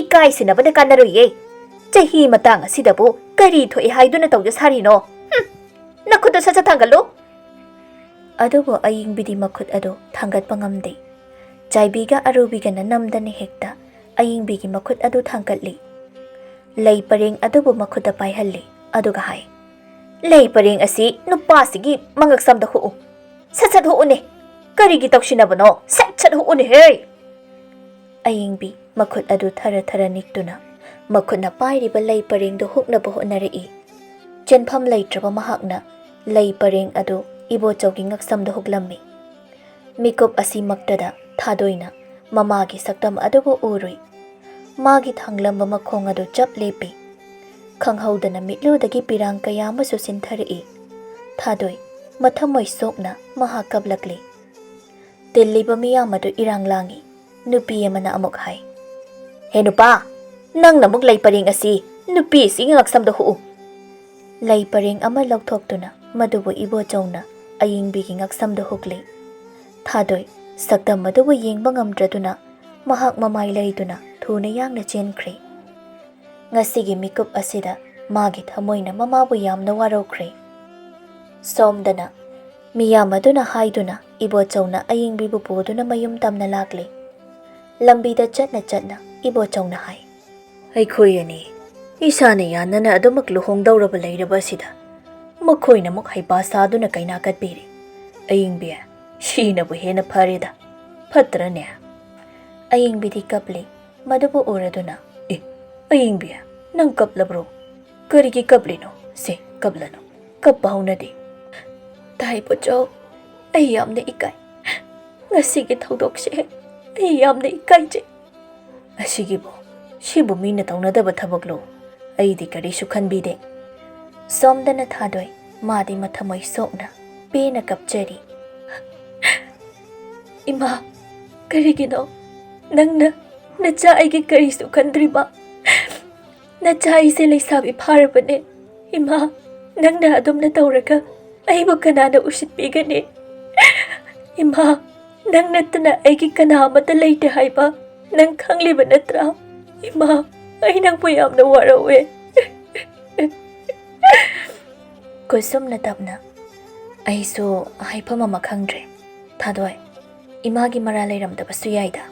ꯏꯀꯥꯏꯁꯤꯟꯅꯕꯅ ꯀꯥꯟꯅꯔꯣꯏꯌꯦ꯫ ꯆꯍꯤ ꯃꯇꯥꯡ ꯑꯁꯤꯗꯕꯨ ꯀꯔꯤ ꯊꯣꯛꯏ ꯍꯥꯏꯗꯨꯅ ꯇꯧꯖ ꯁꯥꯔꯤꯅꯣ? ꯍꯨꯝ! ꯅꯈꯨꯠꯇꯨ ꯁꯠ ꯁꯠ ꯊꯥꯡꯒꯠꯂꯨ꯫" ꯑꯗꯨꯕꯨ ꯑꯌꯤꯡꯕꯤꯗꯤ ꯃꯈꯨꯠ ꯑꯗꯨ ꯊꯥꯡꯒꯠꯄ ꯉꯝꯗꯦ꯫ ꯆꯥꯏꯕꯤꯒ ꯑꯔꯨꯕꯤꯒꯅ ꯅꯝꯗꯅ ꯍꯦꯛꯇ ꯑꯌꯤꯡꯕꯤꯒꯤ ꯃꯈꯨꯠ ꯑꯗꯨ ꯊꯥꯡꯒꯠꯂꯤ꯫ ꯂꯩ ꯄꯔꯦꯡ ꯑꯗꯨꯕꯨ ꯃꯈꯨꯠꯇ ꯄꯥꯏꯍꯜꯂꯤ꯫ ꯑꯗꯨꯒ ꯍꯥꯏ, "ꯂꯩ ꯄꯔꯦꯡ ꯑꯁꯤ ꯅꯨꯄꯥꯁꯤꯒꯤ ꯃꯉꯛꯁꯝꯗ ꯍꯨꯛꯎ꯫ ꯁꯠ ꯁꯠ ꯍꯨꯛꯎꯅꯦ꯫ ꯀꯔꯤꯒꯤ ꯇꯧꯁꯤꯟꯅꯕꯅꯣ? ꯁꯠ ꯁꯠ ꯍꯨꯛꯎꯅꯦꯍꯦ!" ꯑꯌꯤꯡꯕꯤ ꯃꯈꯨꯠ ꯑꯗꯨ ꯊꯔ ꯊꯔ ꯅꯤꯛꯇꯨꯅ ꯃꯈꯨꯠꯅ ꯄꯥꯏꯔꯤꯕ ꯂꯩ ꯄꯔꯦꯡꯗꯨ ꯍꯨꯛꯅꯕ ꯍꯣꯠꯅꯔꯛꯏ꯫ ꯆꯦꯟꯐꯝ ꯂꯩꯇ꯭ꯔꯕ ꯃꯍꯥꯛꯅ ꯂꯩ ꯄꯔꯦꯡ ꯑꯗꯨ ꯏꯕꯣꯆꯧꯒꯤ ꯉꯛꯁꯝꯗ ꯍꯨꯛꯂꯝꯃꯤ꯫ ꯃꯤꯀꯨꯞ ꯑꯁꯤꯃꯛꯇꯗ ꯊꯥꯗꯣꯏꯅ ꯃꯃꯥꯒꯤ ꯁꯛꯇꯝ ꯑꯗꯨꯕꯨ ꯎꯔꯨꯏ꯫ ꯃꯥꯒꯤ ꯊꯥꯡꯂꯝꯕ ꯃꯈꯣꯡ ꯑꯗꯨ ꯆꯞ ꯂꯦꯞꯄꯤ꯫ ꯈꯪꯍꯧꯗꯅ ꯃꯤꯠꯂꯨꯗꯒꯤ ꯄꯤꯔꯥꯡ ꯀꯌꯥ ꯑꯃꯁꯨ ꯆꯤꯟꯊꯔꯛꯏ꯫ ꯊꯥꯗꯣꯏ, ꯃꯊꯃꯣꯏ ꯁꯣꯛꯅ ꯃꯍꯥꯛ ꯀꯞꯂꯛꯂꯤ꯫ ꯇꯤꯜꯂꯤꯕ ꯃꯤꯌꯥꯝ ꯑꯗꯨ ꯏꯔꯥꯡ ꯂꯥꯡꯏ꯫ ꯅꯨꯄꯤ ꯑꯃꯅ ꯑꯃꯨꯛ ꯍꯥꯏ, "ꯍꯦ ꯅꯨꯄꯥ, ꯅꯪꯅ ꯑꯃꯨꯛ ꯂꯩ ꯄꯔꯦꯡ ꯑꯁꯤ ꯅꯨꯄꯤ ꯑꯁꯤꯒꯤ ꯉꯛꯁꯝꯗ ꯍꯨꯛꯎ꯫" ꯂꯩ ꯄꯔꯦꯡ ꯑꯃ ꯂꯧꯊꯣꯛꯇꯨꯅ ꯃꯗꯨꯕꯨ ꯏꯕꯣꯆꯧꯅ ꯑꯌꯤꯡꯕꯤꯒꯤ ꯉꯛꯁꯝꯗ ꯍꯨꯛꯂꯤ꯫ ꯊꯥꯗꯣꯏ, ꯁꯛꯇꯝ ꯑꯗꯨꯕꯨ ꯌꯦꯡꯕ ꯉꯝꯗ꯭ꯔꯗꯨꯅ ꯃꯍꯥꯛ ꯃꯃꯥꯏ ꯂꯩꯗꯨꯅ ꯊꯨꯅ ꯌꯥꯡꯅ ꯆꯦꯟꯈ꯭ꯔꯦ꯫ ꯉꯁꯤꯒꯤ ꯃꯤꯀꯨꯞ ꯑꯁꯤꯗ ꯃꯥꯒꯤ ꯊꯃꯣꯏꯅ ꯃꯃꯥꯕꯨ ꯌꯥꯝꯅ ꯋꯥꯔꯧꯈ꯭ꯔꯦ꯫ ꯁꯣꯝꯗꯅ ꯃꯤꯌꯥꯝ ꯑꯗꯨꯅ ꯍꯥꯏꯗꯨꯅ ꯏꯕꯣꯆꯧꯅ ꯑꯌꯤꯡꯕꯤꯕꯨ ꯄꯨꯗꯨꯅ ꯃꯌꯨꯝ ꯇꯝꯅ ꯂꯥꯛꯂꯤ꯫ ꯂꯝꯕꯤꯗ ꯆꯠꯅ ꯆꯠꯅ ꯏꯕꯣꯆꯧꯅ ꯍꯥꯏ, "ꯑꯩꯈꯣꯏ ꯑꯅꯤ ꯏꯁꯥꯅ ꯌꯥꯅꯅ ꯑꯗꯨꯃꯛ ꯂꯨꯍꯣꯡꯗꯧꯔꯕ ꯂꯩꯔꯕ ꯑꯁꯤꯗ ꯃꯈꯣꯏꯅ ꯑꯃꯨꯛ ꯍꯩꯄꯥ ꯁꯥꯗꯨꯅ ꯀꯩꯅꯥ ꯀꯠꯄꯤꯔꯤ꯫ ꯑꯌꯤꯡꯕꯤ, ꯁꯤꯅꯕꯨ ꯍꯦꯟꯅ ꯐꯔꯦꯗ, ꯐꯠꯇ꯭ꯔꯅꯦ?" ꯑꯌꯤꯡꯕꯤꯗꯤ ꯀꯞꯂꯤ꯫ ꯃꯗꯨꯕꯨ ꯎꯔꯗꯨꯅ, "ꯑꯦ, ꯑꯌꯤꯡꯕꯤ, ꯅꯪ ꯀꯞꯂꯕ꯭ꯔꯣ? ꯀꯔꯤꯒꯤ ꯀꯞꯂꯤꯅꯣ? ꯁꯦ, ꯀꯞꯂꯅꯨ, ꯀꯞꯄ ꯍꯧꯅꯗꯦ꯫" "ꯇꯥꯏꯕꯆꯧ, ꯑꯩ ꯌꯥꯝꯅ ꯏꯀꯥꯏ꯫ ꯉꯁꯤꯒꯤ ꯊꯧꯗꯣꯛꯁꯦ ꯑꯩ ꯌꯥꯝꯅ ꯏꯀꯥꯏꯖꯩ꯫" "ꯑꯁꯤꯒꯤꯕꯨ, ꯁꯤꯕꯨ ꯃꯤꯅ ꯇꯧꯅꯗꯕ ꯊꯕꯛꯂꯣ? ꯑꯩꯗꯤ ꯀꯔꯤꯁꯨ ꯈꯟꯕꯤꯗꯦ꯫" ꯁꯣꯝꯗꯅ ꯊꯥꯗꯣꯏ, ꯃꯥꯗꯤ ꯃꯊꯃꯣꯏ ꯁꯣꯛꯅ ꯄꯦꯟꯅ ꯀꯞꯆꯔꯤ꯫ "ꯏꯃꯥ, ꯀꯔꯤꯒꯤꯅꯣ ꯅꯪꯅ ꯅꯆꯥ ꯑꯩꯒꯤ ꯀꯔꯤꯁꯨ ꯈꯟꯗ꯭ꯔꯤꯕ? ꯅꯆꯥ ꯑꯩꯁꯦ ꯂꯩꯁꯥꯕꯤ ꯐꯥꯔꯕꯅꯦ꯫ ꯏꯃꯥ, ꯅꯪꯅ ꯑꯗꯨꯝꯅ ꯇꯧꯔꯒ ꯑꯩꯕꯨ ꯀꯅꯥꯅ ꯎꯁꯤꯠꯄꯤꯒꯅꯤ? ꯏꯃꯥ, ꯅꯪ ꯅꯠꯇꯅ ꯑꯩꯒꯤ ꯀꯅꯥ ꯑꯃꯠꯇ ꯂꯩꯇꯦ ꯍꯥꯏꯕ ꯅꯪ ꯈꯪꯂꯤꯕ ꯅꯠꯇ꯭ꯔꯥ? ꯏꯃꯥ, ꯑꯩ ꯅꯪꯕꯨ ꯌꯥꯝꯅ ꯋꯥꯔꯧꯋꯦ꯫" ꯀꯨꯁꯨꯝꯅ ꯇꯞꯅ, "ꯑꯩꯁꯨ ꯍꯥꯏꯐꯝ ꯑꯃ ꯈꯪꯗ꯭ꯔꯦ꯫ ꯊꯥꯗꯣꯏ, ꯏꯃꯥꯒꯤ ꯃꯔꯥꯜ ꯂꯩꯔꯝꯗꯕꯁꯨ ꯌꯥꯏꯗ꯫"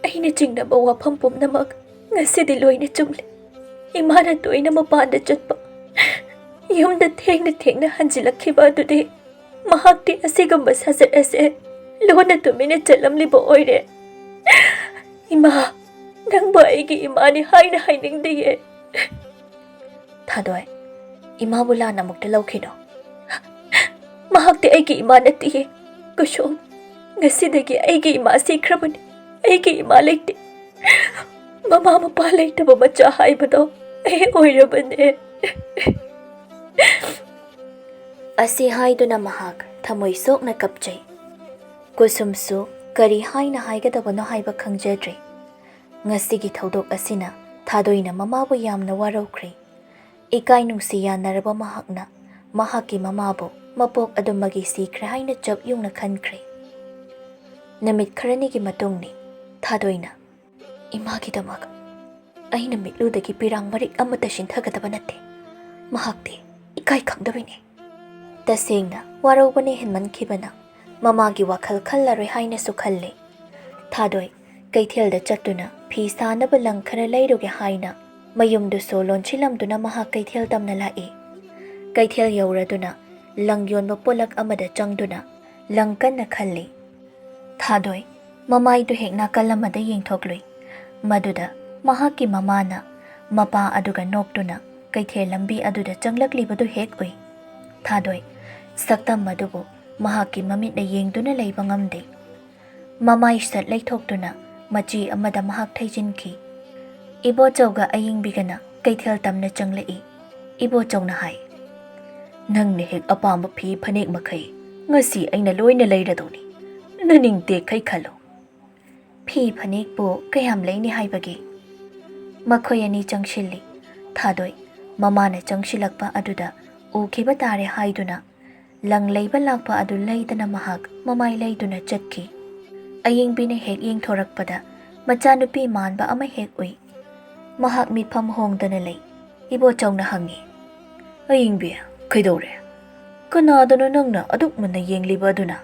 "ꯑꯩꯅ ꯆꯤꯡꯅꯕ ꯋꯥꯐꯝ ꯄꯨꯝꯅꯃꯛ ꯉꯁꯤꯗꯤ ꯂꯣꯏꯅ ꯆꯨꯝꯂꯦ꯫ ꯏꯃꯥꯅ ꯇꯣꯏꯅ ꯃꯄꯥꯟꯗ ꯆꯠꯄ, ꯌꯨꯝꯗ ꯊꯦꯡꯅ ꯊꯦꯡꯅ ꯍꯟꯖꯤꯜꯂꯛꯈꯤꯕ ꯑꯗꯨꯗꯤ ꯃꯍꯥꯛꯇꯤ ꯑꯁꯤꯒꯨꯝꯕ ꯁꯥꯖꯠ ꯑꯁꯦ ꯂꯣꯟꯅ ꯇꯨꯃꯤꯟꯅ ꯆꯠꯂꯝꯂꯤꯕ ꯑꯣꯏꯔꯦ꯫ ꯏꯃꯥ, ꯅꯪꯕꯨ ꯑꯩꯒꯤ ꯏꯃꯥꯅꯤ ꯍꯥꯏꯅ ꯍꯥꯏꯅꯤꯡꯗꯤꯌꯦ꯫" "ꯊꯥꯗꯣꯏ, ꯏꯃꯥꯕꯨ ꯂꯥꯟꯅ ꯑꯃꯨꯛꯇ ꯂꯧꯈꯤꯅꯣ꯫ ꯃꯍꯥꯛꯇꯤ ꯑꯩꯒꯤ ꯏꯃꯥ ꯅꯠꯇꯤꯌꯦ꯫ ꯀꯨꯁꯨꯝ, "ꯉꯁꯤꯗꯒꯤ ꯑꯩꯒꯤ ꯏꯃꯥ ꯁꯤꯈ꯭ꯔꯕꯅꯤ꯫ ꯑꯩꯒꯤ ꯏꯃꯥ ꯂꯩꯇꯦ꯫ ꯃꯃꯥ ꯃꯄꯥ ꯂꯩꯇꯕ ꯃꯆꯥ ꯍꯥꯏꯕꯗꯣ ꯑꯩ ꯑꯣꯏꯔꯕꯅꯦ"꯫ ꯑꯁꯤ ꯍꯥꯏꯗꯨꯅ ꯃꯍꯥꯛ ꯊꯃꯣꯏ ꯁꯣꯛꯅ ꯀꯞꯆꯩ꯫ ꯀꯨꯁꯨꯝꯁꯨ ꯀꯔꯤ ꯍꯥꯏꯅ ꯍꯥꯏꯒꯗꯕꯅꯣ ꯍꯥꯏꯕ ꯈꯪꯖꯗ꯭ꯔꯦ꯫ ꯉꯁꯤꯒꯤ ꯊꯧꯗꯣꯛ ꯑꯁꯤꯅ ꯊꯥꯗꯣꯏꯅ ꯃꯃꯥꯕꯨ ꯌꯥꯝꯅ ꯋꯥꯔꯧꯈ꯭ꯔꯦ꯫ ꯏꯀꯥꯏ ꯅꯨꯡꯁꯤ ꯌꯥꯅꯔꯕ ꯃꯍꯥꯛꯅ ꯃꯍꯥꯛꯀꯤ ꯃꯃꯥꯕꯨ ꯃꯄꯣꯛ ꯑꯗꯨꯃꯒꯤ ꯁꯤꯈ꯭ꯔꯦ ꯍꯥꯏꯅ ꯆꯞ ꯌꯨꯡꯅ ꯈꯟꯈ꯭ꯔꯦ꯫ ꯅꯨꯃꯤꯠ ꯈꯔꯅꯤꯒꯤ ꯃꯇꯨꯡꯅꯤ꯫ ꯊꯥꯗꯣꯏꯅ, "ꯏꯃꯥꯒꯤꯗꯃꯛ ꯑꯩꯅ ꯃꯤꯠꯂꯨꯗꯒꯤ ꯄꯤꯔꯥꯡ ꯃꯔꯤꯛ ꯑꯃꯠꯇ ꯁꯤꯟꯊꯒꯗꯕ ꯅꯠꯇꯦ꯫ ꯃꯍꯥꯛꯇꯤ ꯏꯀꯥꯏ ꯈꯪꯗꯕꯤꯅꯤ"꯫ ꯇꯁꯦꯡꯅ ꯋꯥꯔꯧꯕꯅ ꯍꯦꯟꯃꯟꯈꯤꯕꯅ ꯃꯃꯥꯒꯤ ꯋꯥꯈꯜ ꯈꯜꯂꯔꯣꯏ ꯍꯥꯏꯅꯁꯨ ꯈꯜꯂꯦ꯫ ꯊꯥꯗꯣꯏ ꯀꯩꯊꯦꯜꯗ ꯆꯠꯇꯨꯅ ꯐꯤ ꯁꯥꯅꯕ ꯂꯪ ꯈꯔ ꯂꯩꯔꯨꯒꯦ ꯍꯥꯏꯅ ꯃꯌꯨꯝꯗꯨꯁꯨ ꯂꯣꯟꯁꯤꯜꯂꯝꯗꯨꯅ ꯃꯍꯥꯛ ꯀꯩꯊꯦꯜ ꯇꯝꯅ ꯂꯥꯛꯏ꯫ ꯀꯩꯊꯦꯜ ꯌꯧꯔꯗꯨꯅ ꯂꯪ ꯌꯣꯟꯕ ꯄꯣꯂꯛ ꯑꯃꯗ ꯆꯪꯗꯨꯅ ꯂꯪ ꯀꯟꯅ ꯈꯜꯂꯤ꯫ ꯊꯥꯗꯣꯏ ꯃꯃꯥꯏꯗꯨ ꯍꯦꯛ ꯅꯥꯀꯜ ꯑꯃꯗ ꯌꯦꯡꯊꯣꯛꯂꯨꯏ꯫ ꯃꯗꯨꯗ ꯃꯍꯥꯛꯀꯤ ꯃꯃꯥꯅ ꯃꯄꯥ ꯑꯗꯨꯒ ꯅꯣꯛꯇꯨꯅ ꯀꯩꯊꯦꯜ ꯂꯝꯕꯤ ꯑꯗꯨꯗ ꯆꯪꯂꯛꯂꯤꯕꯗꯨ ꯍꯦꯛ ꯎꯏ꯫ ꯊꯥꯗꯣꯏ ꯁꯛꯇꯝ ꯑꯗꯨꯕꯨ ꯃꯍꯥꯛꯀꯤ ꯃꯃꯤꯠꯅ ꯌꯦꯡꯗꯨꯅ ꯂꯩꯕ ꯉꯝꯗꯦ꯫ ꯃꯃꯥꯏ ꯁꯠ ꯂꯩꯊꯣꯛꯇꯨꯅ ꯃꯆꯤ ꯑꯃꯗ ꯃꯍꯥꯛ ꯊꯩꯖꯤꯟꯈꯤ꯫ ꯏꯕꯣꯆꯧꯒ ꯑꯌꯤꯡꯕꯤꯒꯅ ꯀꯩꯊꯦꯜ ꯇꯝꯅ ꯆꯪꯂꯛꯏ꯫ ꯏꯕꯣꯆꯧꯅ ꯍꯥꯏ, "ꯅꯪꯅ ꯍꯦꯛ ꯑꯄꯥꯝꯕ ꯐꯤ ꯐꯅꯦꯛ ꯃꯈꯩ ꯉꯁꯤ ꯑꯩꯅ ꯂꯣꯏꯅ ꯂꯩꯔꯗꯧꯅꯤ꯫ ꯅꯅꯤꯡ ꯇꯦꯛꯈꯩ ꯈꯜꯂꯨ"꯫ ꯐꯤ ꯐꯅꯦꯛꯄꯨ ꯀꯌꯥꯝ ꯂꯩꯅꯤ ꯍꯥꯏꯕꯒꯦ? ꯃꯈꯣꯏ ꯑꯅꯤ ꯆꯪꯁꯤꯜꯂꯤ꯫ ꯊꯥꯗꯣꯏ ꯃꯃꯥꯅ ꯆꯪꯁꯤꯜꯂꯛꯄ ꯑꯗꯨꯗ ꯎꯈꯤꯕ ꯇꯥꯔꯦ ꯍꯥꯏꯗꯨꯅ ꯂꯪ ꯂꯩꯕ ꯂꯥꯛꯄ ꯑꯗꯨ ꯂꯩꯗꯅ ꯃꯍꯥꯛ ꯃꯃꯥꯏ ꯂꯩꯗꯨꯅ ꯆꯠꯈꯤ꯫ ꯑꯌꯤꯡꯕꯤꯅ ꯍꯦꯛ ꯌꯦꯡꯊꯣꯔꯛꯄꯗ ꯃꯆꯥꯅꯨꯄꯤ ꯃꯥꯟꯕ ꯑꯃ ꯍꯦꯛ ꯎꯏ꯫ ꯃꯍꯥꯛ ꯃꯤꯠꯐꯝ ꯍꯣꯡꯗꯅ ꯂꯩ꯫ ꯏꯕꯣꯆꯧꯅ ꯍꯪꯉꯤ, "ꯑꯌꯤꯡꯕꯤ, ꯀꯩꯗꯧꯔꯦ? ꯀꯅꯥꯗꯅꯣ ꯅꯪꯅ ꯑꯗꯨꯛ ꯃꯨꯟꯅ ꯌꯦꯡꯂꯤꯕ ꯑꯗꯨꯅ?"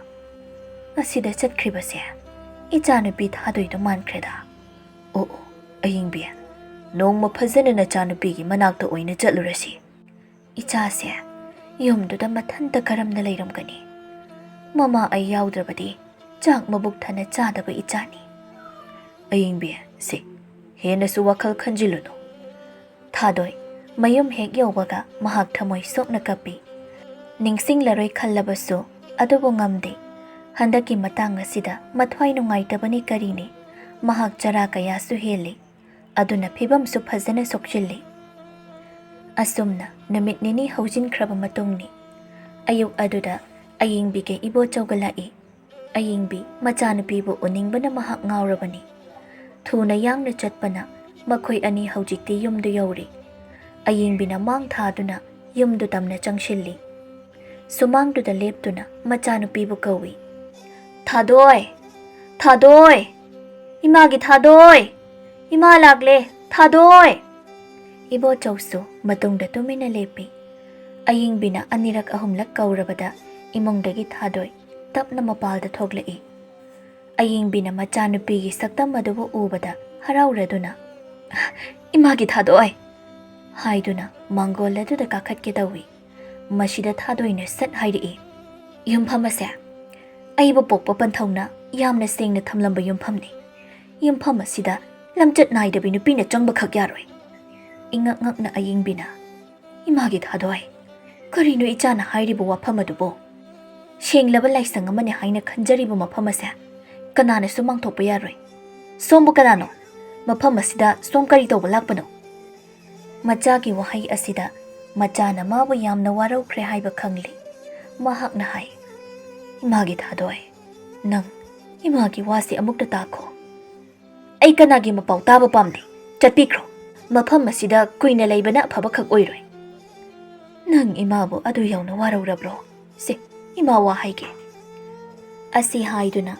"ꯑꯁꯤꯗ ꯆꯠꯈ꯭ꯔꯤꯕꯁꯦ ꯏꯆꯥꯅꯨꯄꯤ ꯊꯥꯗꯣꯏꯗꯣ ꯃꯥꯟꯈ꯭ꯔꯦꯗ꯫ ꯑꯣ, ꯑꯣ, ꯑꯌꯤꯡꯕꯤ, ꯅꯣꯡꯃ ꯐꯖꯅ ꯅꯆꯥꯅꯨꯄꯤꯒꯤ ꯃꯅꯥꯛꯇ ꯑꯣꯏꯅ ꯆꯠꯂꯨꯔꯁꯤ꯫ ꯏꯆꯥꯁꯦ ꯌꯨꯝꯗꯨꯗ ꯃꯊꯟꯇ ꯀꯔꯝꯅ ꯂꯩꯔꯝꯒꯅꯤ? ꯃꯃꯥ ꯑꯩ ꯌꯥꯎꯗ꯭ꯔꯕꯗꯤ ꯆꯥꯛ ꯃꯕꯨꯛ ꯊꯟꯅ ꯆꯥꯗꯕ ꯏꯆꯥꯅꯤ"꯫ "ꯑꯌꯤꯡꯕꯤ, ꯁꯦ, ꯍꯦꯟꯅꯁꯨ ꯋꯥꯈꯜ ꯈꯟꯖꯤꯜꯂꯨꯅꯨ"꯫ ꯊꯥꯗꯣꯏ ꯃꯌꯨꯝ ꯍꯦꯛ ꯌꯧꯕꯒ ꯃꯍꯥꯛ ꯊꯃꯣꯏ ꯁꯣꯛꯅ ꯀꯞꯄꯤ꯫ ꯅꯤꯡꯁꯤꯡꯂꯔꯣꯏ ꯈꯜꯂꯕꯁꯨ ꯑꯗꯨꯕꯨ ꯉꯝꯗꯦ꯫ ꯍꯟꯗꯛꯀꯤ ꯃꯇꯥꯡ ꯑꯁꯤꯗ ꯃꯊ꯭ꯋꯥꯏ ꯅꯨꯡꯉꯥꯏꯇꯕꯅꯤ ꯀꯔꯤꯅꯤ, ꯃꯍꯥꯛ ꯆꯔꯥ ꯀꯌꯥꯁꯨ ꯍꯦꯜꯂꯤ, ꯑꯗꯨꯅ ꯐꯤꯕꯝꯁꯨ ꯐꯖꯅ ꯁꯣꯛꯆꯤꯜꯂꯤ꯫ ꯑꯁꯨꯝꯅ ꯅꯨꯃꯤꯠ ꯅꯤꯅꯤ ꯍꯧꯖꯤꯟꯈ꯭ꯔꯕ ꯃꯇꯨꯡꯅꯤ꯫ ꯑꯌꯨꯛ ꯑꯗꯨꯗ ꯑꯌꯤꯡꯕꯤꯒ ꯏꯕꯣꯆꯧꯒ ꯂꯥꯛꯏ꯫ ꯑꯌꯤꯡꯕꯤ ꯃꯆꯥꯅꯨꯄꯤꯕꯨ ꯎꯅꯤꯡꯕꯅ ꯃꯍꯥꯛ ꯉꯥꯎꯔꯕꯅꯤ꯫ ꯊꯨꯅ ꯌꯥꯡꯅ ꯆꯠꯄꯅ ꯃꯈꯣꯏ ꯑꯅꯤ ꯍꯧꯖꯤꯛꯇꯤ ꯌꯨꯝꯗꯨ ꯌꯧꯔꯦ꯫ ꯑꯌꯤꯡꯕꯤꯅ ꯃꯥꯡ ꯊꯥꯗꯨꯅ ꯌꯨꯝꯗꯨ ꯇꯝꯅ ꯆꯪꯁꯤꯜꯂꯤ꯫ ꯁꯨꯃꯥꯡꯗꯨꯗ ꯂꯦꯞꯇꯨꯅ ꯃꯆꯥꯅꯨꯄꯤꯕꯨ ꯀꯧꯏ꯫ "ꯊꯥꯗꯣꯏ! ꯊꯥꯗꯣꯏ! ꯏꯃꯥꯒꯤ ꯊꯥꯗꯣꯏ! ꯏꯃꯥ ꯂꯥꯛꯂꯦ! ꯊꯥꯗꯣꯏ!" ꯏꯕꯣꯆꯧꯁꯨ ꯃꯇꯨꯡꯗ ꯇꯨꯃꯤꯟꯅ ꯂꯦꯞꯄꯤ꯫ ꯑꯌꯤꯡꯕꯤꯅ ꯑꯅꯤꯔꯛ ꯑꯍꯨꯝꯂꯛ ꯀꯧꯔꯕꯗ ꯏꯃꯨꯡꯗꯒꯤ ꯊꯥꯗꯣꯏ ꯇꯞꯅ ꯃꯄꯥꯜꯗ ꯊꯣꯛꯂꯛꯏ꯫ ꯑꯌꯤꯡꯕꯤꯅ ꯃꯆꯥꯅꯨꯄꯤꯒꯤ ꯁꯛꯇꯝ ꯑꯗꯨꯕꯨ ꯎꯕꯗ ꯍꯔꯥꯎꯔꯗꯨꯅ, "ꯏꯃꯥꯒꯤ ꯊꯥꯗꯣꯏ!" ꯍꯥꯏꯗꯨꯅ ꯃꯥꯡꯒꯣꯜ ꯑꯗꯨꯗ ꯀꯥꯈꯠꯀꯦ ꯇꯧꯏ꯫ ꯃꯁꯤꯗ ꯊꯥꯗꯣꯏꯅ ꯁꯠ ꯍꯥꯏꯔꯛꯏ, "ꯌꯨꯝꯐꯝ ꯑꯁꯦ ꯑꯩꯕꯨ ꯄꯣꯛꯄ ꯄꯟꯊꯧꯅ ꯌꯥꯝꯅ ꯁꯦꯡꯅ ꯊꯝꯂꯝꯕ ꯌꯨꯝꯐꯝꯅꯤ꯫ ꯌꯨꯝꯐꯝ ꯑꯁꯤꯗ ꯂꯝꯆꯠ ꯅꯥꯏꯗꯕꯤ ꯅꯨꯄꯤꯅ ꯆꯪꯕꯈꯛ ꯌꯥꯔꯣꯏ꯫" ꯏꯉꯛ ꯉꯛꯅ ꯑꯌꯤꯡꯕꯤꯅ, "ꯏꯃꯥꯒꯤ ꯊꯥꯗꯣꯏ, ꯀꯔꯤꯅꯣ ꯏꯆꯥꯅ ꯍꯥꯏꯔꯤꯕ ꯋꯥꯐꯝ ꯑꯗꯨꯕꯨ? ꯁꯦꯡꯂꯕ ꯂꯥꯏꯁꯪ ꯑꯃꯅꯤ ꯍꯥꯏꯅ ꯈꯟꯖꯔꯤꯕ ꯃꯐꯝ ꯑꯁꯦ ꯀꯅꯥꯅꯁꯨ ꯃꯥꯡꯊꯣꯛꯄ ꯌꯥꯔꯣꯏ꯫ ꯁꯣꯝꯕꯨ ꯀꯅꯥꯅꯣ? ꯃꯐꯝ ꯑꯁꯤꯗ ꯁꯣꯝ ꯀꯔꯤ ꯇꯧꯕ ꯂꯥꯛꯄꯅꯣ?" ꯃꯆꯥꯒꯤ ꯋꯥꯍꯩ ꯑꯁꯤꯗ ꯃꯆꯥꯅ ꯃꯥꯕꯨ ꯌꯥꯝꯅ ꯋꯥꯔꯧꯈ꯭ꯔꯦ ꯍꯥꯏꯕ ꯈꯪꯂꯤ꯫ ꯃꯍꯥꯛꯅ ꯍꯥꯏ, "ꯏꯃꯥꯒꯤ ꯊꯥꯗꯣꯏ, ꯅꯪ ꯏꯃꯥꯒꯤ ꯋꯥꯁꯤ ꯑꯃꯨꯛꯇ ꯇꯥꯈꯣ꯫ ꯑꯩ ꯀꯅꯥꯒꯤ ꯃꯄꯥꯎ ꯇꯥꯕ ꯄꯥꯝꯗꯦ꯫ ꯆꯠꯄꯤꯈ꯭ꯔꯣ꯫ ꯃꯐꯝ ꯑꯁꯤꯗ ꯀꯨꯏꯅ ꯂꯩꯕꯅ ꯑꯐꯕꯈꯛ ꯑꯣꯏꯔꯣꯏ꯫" "ꯅꯪ ꯏꯃꯥꯕꯨ ꯑꯗꯨ ꯌꯧꯅ ꯋꯥꯔꯧꯔꯕ꯭ꯔꯣ? ꯁꯦ, ꯏꯃꯥ ꯋꯥ ꯍꯥꯏꯒꯦ꯫" ꯑꯁꯤ ꯍꯥꯏꯗꯨꯅ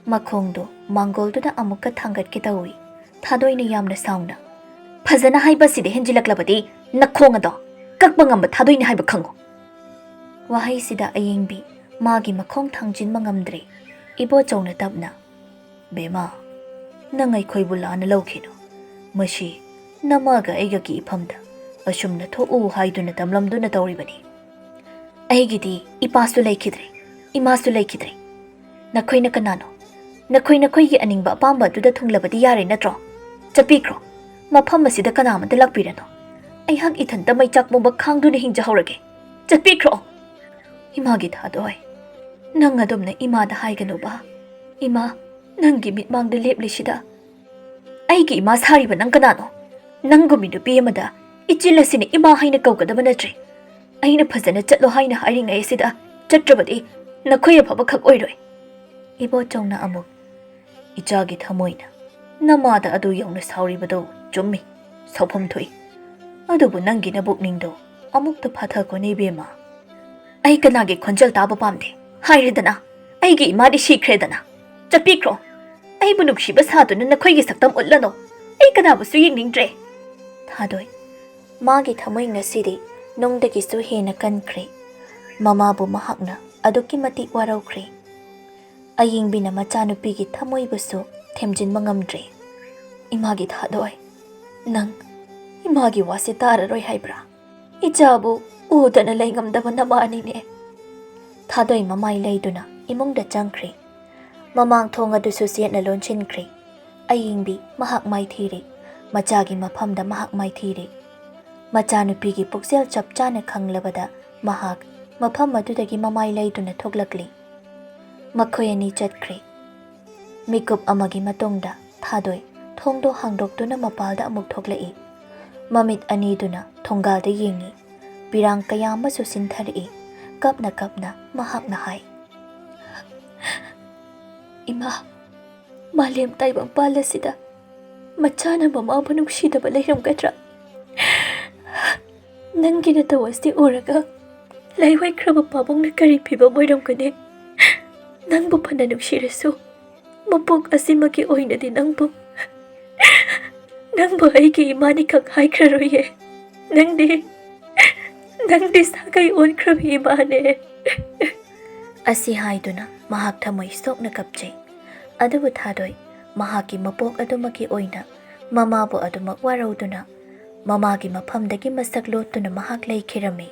ꯃꯈꯣꯡꯗꯨ ꯃꯥꯡꯒꯣꯜꯗꯨꯗ ꯑꯃꯨꯛꯀ ꯊꯥꯡꯒꯠꯀꯦ ꯇꯧꯏ꯫ ꯊꯥꯗꯣꯏꯅ ꯌꯥꯝꯅ ꯁꯥꯎꯅ, "ꯐꯖꯅ ꯍꯥꯏꯕ ꯑꯁꯤꯗ ꯍꯦꯟꯖꯤꯜꯂꯛꯂꯕꯗꯤ ꯅꯈꯣꯡ ꯑꯗꯣ ꯀꯛꯄ ꯉꯝꯕ ꯊꯥꯗꯣꯏꯅꯤ ꯍꯥꯏꯕ ꯈꯪꯉꯨ꯫" ꯋꯥꯍꯩꯁꯤꯗ ꯑꯌꯤꯡꯕꯤ ꯃꯥꯒꯤ ꯃꯈꯣꯡ ꯊꯥꯡꯖꯤꯟꯕ ꯉꯝꯗ꯭ꯔꯦ꯫ ꯏꯕꯣꯆꯧꯅ ꯇꯞꯅ, "ꯕꯦꯃꯥ, ꯅꯪ ꯑꯩꯈꯣꯏꯕꯨ ꯂꯥꯟꯅ ꯂꯧꯈꯤꯅꯨ꯫ ꯃꯁꯤ ꯅꯃꯥꯒ ꯑꯩꯒꯒꯤ ꯏꯐꯝꯗ ꯑꯁꯨꯝꯅ ꯊꯣꯛꯎ ꯍꯥꯏꯗꯨꯅ ꯇꯝꯂꯝꯗꯨꯅ ꯇꯧꯔꯤꯕꯅꯤ꯫ ꯑꯩꯒꯤꯗꯤ ꯏꯄꯥꯁꯨ ꯂꯩꯈꯤꯗ꯭ꯔꯦ, ꯏꯃꯥꯁꯨ ꯂꯩꯈꯤꯗ꯭ꯔꯦ꯫ ꯅꯈꯣꯏꯅ ꯀꯅꯥꯅꯣ? ꯅꯈꯣꯏ ꯅꯈꯣꯏꯒꯤ ꯑꯅꯤꯡꯕ ꯑꯄꯥꯝꯕ ꯑꯗꯨꯗ ꯊꯨꯡꯂꯕꯗꯤ ꯌꯥꯔꯦ ꯅꯠꯇ꯭ꯔꯣ? ꯆꯠꯄꯤꯈ꯭ꯔꯣ꯫ ꯃꯐꯝ ꯑꯁꯤꯗ ꯀꯅꯥ ꯑꯃꯠꯇ ꯂꯥꯛꯄꯤꯔꯅꯨ꯫ ꯑꯩꯍꯥꯛ ꯏꯊꯟꯇ ꯃꯩꯆꯥꯛ ꯄꯨꯝꯕ ꯈꯥꯡꯗꯨꯅ ꯍꯤꯡꯖꯍꯧꯔꯒꯦ꯫ ꯆꯠꯄꯤꯈ꯭ꯔꯣ꯫" "ꯏꯃꯥꯒꯤ ꯊꯥꯗꯣꯏ, "ꯅꯪ ꯑꯗꯨꯝꯅ ꯏꯃꯥꯗ ꯍꯥꯏꯒꯅꯨꯕ꯫ ꯏꯃꯥ, ꯅꯪꯒꯤ ꯃꯤꯠꯃꯥꯡꯗ ꯂꯦꯞꯂꯤꯁꯤꯗ ꯑꯩꯒꯤ ꯏꯃꯥ ꯁꯥꯔꯤꯕ ꯅꯪ ꯀꯅꯥꯅꯣ? ꯅꯪꯒꯨꯝꯕꯤ ꯅꯨꯄꯤ ꯑꯃꯗ ꯏꯆꯤꯜ ꯑꯁꯤꯅ ꯏꯃꯥ ꯍꯥꯏꯅ ꯀꯧꯒꯗꯕ ꯅꯠꯇ꯭ꯔꯦ꯫ ꯑꯩꯅ ꯐꯖꯅ ꯆꯠꯂꯣ ꯍꯥꯏꯅ ꯍꯥꯏꯔꯤꯉꯩ ꯑꯁꯤꯗ ꯆꯠꯇ꯭ꯔꯕꯗꯤ ꯅꯈꯣꯏ ꯑꯐꯕ ꯈꯛ ꯑꯣꯏꯔꯣꯏ꯫" ꯏꯕꯣꯆꯧꯅ ꯑꯃꯨꯛ, "ꯏꯆꯥꯒꯤ ꯊꯃꯣꯏꯅ ꯅꯃꯥꯗ ꯑꯗꯨ ꯌꯧꯅ ꯁꯥꯎꯔꯤꯕꯗꯨ ꯆꯨꯝꯃꯤ, ꯁꯥꯎꯐꯝ ꯊꯣꯛꯏ꯫ ꯑꯗꯨꯕꯨ ꯅꯪꯒꯤ ꯅꯕꯨꯛꯅꯤꯡꯗꯣ ꯑꯃꯨꯛꯇ ꯐꯥꯊꯈꯣꯅꯦ ꯏꯕꯦꯝꯃ꯫ ꯑꯩ ꯀꯅꯥꯒꯤ ꯈꯣꯟꯖꯦꯜ ꯇꯥꯕ ꯄꯥꯝꯗꯦ꯫ ꯍꯥꯏꯔꯦꯗꯅ, ꯑꯩꯒꯤ ꯏꯃꯥꯗꯤ ꯁꯤꯈ꯭ꯔꯦꯗꯅ꯫ ꯆꯠꯄꯤꯈ꯭ꯔꯣ꯫ ꯑꯩꯕꯨ ꯅꯨꯡꯁꯤꯕ ꯁꯥꯗꯨꯅ ꯅꯈꯣꯏꯒꯤ ꯁꯛꯇꯝ ꯎꯠꯂꯅꯨ꯫ ꯑꯩ ꯀꯅꯥꯕꯨꯁꯨ ꯌꯦꯡꯅꯤꯡꯗ꯭ꯔꯦ꯫" ꯊꯥꯗꯣꯏ, ꯃꯥꯒꯤ ꯊꯃꯣꯏ ꯉꯁꯤꯗꯤ ꯅꯨꯡꯗꯒꯤꯁꯨ ꯍꯦꯟꯅ ꯀꯟꯈ꯭ꯔꯦ꯫ ꯃꯃꯥꯕꯨ ꯃꯍꯥꯛꯅ ꯑꯗꯨꯛꯀꯤ ꯃꯇꯤꯛ ꯋꯥꯔꯧꯈ꯭ꯔꯦ꯫ ꯑꯌꯤꯡꯕꯤꯅ ꯃꯆꯥꯅꯨꯄꯤꯒꯤ ꯊꯃꯣꯏꯕꯨꯁꯨ ꯊꯦꯝꯖꯤꯟꯕ ꯉꯝꯗ꯭ꯔꯦ꯫ "ꯏꯃꯥꯒꯤ ꯊꯥꯗꯣꯏ, ꯅꯪ ꯏꯃꯥꯒꯤ ꯋꯥꯁꯦ ꯇꯥꯔꯔꯣꯏ ꯍꯥꯏꯕ꯭ꯔꯥ? ꯏꯆꯥꯕꯨ ꯎꯗꯅ ꯂꯩꯉꯝꯗꯕ ꯅꯃꯥꯅꯤꯅꯦ꯫" ꯊꯥꯗꯣꯏ ꯃꯃꯥꯏ ꯂꯩꯗꯨꯅ ꯏꯃꯨꯡꯗ ꯆꯪꯈ꯭ꯔꯦ꯫ ꯃꯃꯥꯡ ꯊꯣꯡ ꯑꯗꯨꯁꯨ ꯆꯦꯠꯅ ꯂꯣꯟꯁꯤꯟꯈ꯭ꯔꯦ꯫ ꯑꯌꯤꯡꯕꯤ ꯃꯍꯥꯛ ꯃꯥꯏꯊꯤꯔꯦ꯫ ꯃꯆꯥꯒꯤ ꯃꯐꯝꯗ ꯃꯍꯥꯛ ꯃꯥꯏꯊꯤꯔꯦ꯫ ꯃꯆꯥꯅꯨꯄꯤꯒꯤ ꯄꯨꯛꯆꯦꯜ ꯆꯞ ꯆꯥꯅ ꯈꯪꯂꯕꯗ ꯃꯍꯥꯛ ꯃꯐꯝ ꯑꯗꯨꯗꯒꯤ ꯃꯃꯥꯏ ꯂꯩꯗꯨꯅ ꯊꯣꯛꯂꯛꯂꯤ꯫ ꯃꯈꯣꯏ ꯑꯅꯤ ꯆꯠꯈ꯭ꯔꯦ꯫ ꯃꯤꯀꯨꯞ ꯑꯃꯒꯤ ꯃꯇꯨꯡꯗ ꯊꯥꯗꯣꯏ ꯊꯣꯡꯗꯣ ꯍꯥꯡꯗꯣꯛꯇꯨꯅ ꯃꯄꯥꯜꯗ ꯑꯃꯨꯛ ꯊꯣꯛꯂꯛꯏ꯫ ꯃꯃꯤꯠ ꯑꯅꯤꯗꯨꯅ ꯊꯣꯡꯒꯥꯜꯗ ꯌꯦꯡꯏ꯫ ꯄꯤꯔꯥꯡ ꯀꯌꯥ ꯑꯃꯁꯨ ꯁꯤꯟꯊꯔꯛꯏ꯫ ꯀꯞꯅ ꯀꯞꯅ ꯃꯍꯥꯛꯅ ꯍꯥꯏ, "ꯏꯃꯥ, ꯃꯥꯂꯦꯝ ꯇꯥꯏꯕꯪꯄꯥꯜ ꯑꯁꯤꯗ ꯃꯆꯥꯅ ꯃꯃꯥꯕꯨ ꯅꯨꯡꯁꯤꯗꯕ ꯂꯩꯔꯝꯒꯗ꯭ꯔꯥ? ꯅꯪꯒꯤ ꯅꯇꯧ ꯑꯁꯤ ꯎꯔꯒ ꯂꯩꯋꯥꯏꯈ꯭ꯔꯕ ꯄꯥꯕꯨꯡꯅ ꯀꯔꯤ ꯐꯤꯕꯝ ꯑꯣꯏꯔꯝꯒꯅꯤ? ꯅꯪꯕꯨ ꯐꯅ ꯅꯨꯡꯁꯤꯔꯁꯨ, ꯃꯄꯣꯛ ꯑꯁꯤꯃꯛꯀꯤ ꯑꯣꯏꯅꯗꯤ ꯅꯪꯕꯨ, ꯅꯪꯕꯨ ꯑꯩꯒꯤ ꯏꯃꯥꯅꯤ ꯈꯛ ꯍꯥꯏꯈ꯭ꯔꯔꯣꯏꯌꯦ꯫ ꯅꯪꯗꯤ, ꯅꯪꯗꯤ ꯁꯥꯒꯩ ꯑꯣꯟꯈ꯭ꯔꯕ ꯏꯃꯥꯅꯦ꯫" ꯑꯁꯤ ꯍꯥꯏꯗꯨꯅ ꯃꯍꯥꯛ ꯊꯃꯣꯏ ꯁꯣꯛꯅ ꯀꯞꯆꯩ꯫ ꯑꯗꯨꯕꯨ ꯊꯥꯗꯣꯏ ꯃꯍꯥꯛꯀꯤ ꯃꯄꯣꯛ ꯑꯗꯨꯃꯛꯀꯤ ꯑꯣꯏꯅ ꯃꯃꯥꯕꯨ ꯑꯗꯨꯃꯛ ꯋꯥꯔꯧꯗꯨꯅ ꯃꯃꯥꯒꯤ ꯃꯐꯝꯗꯒꯤ ꯃꯁꯛ ꯂꯣꯠꯇꯨꯅ ꯃꯍꯥꯛ ꯂꯩꯈꯤꯔꯝꯃꯤ꯫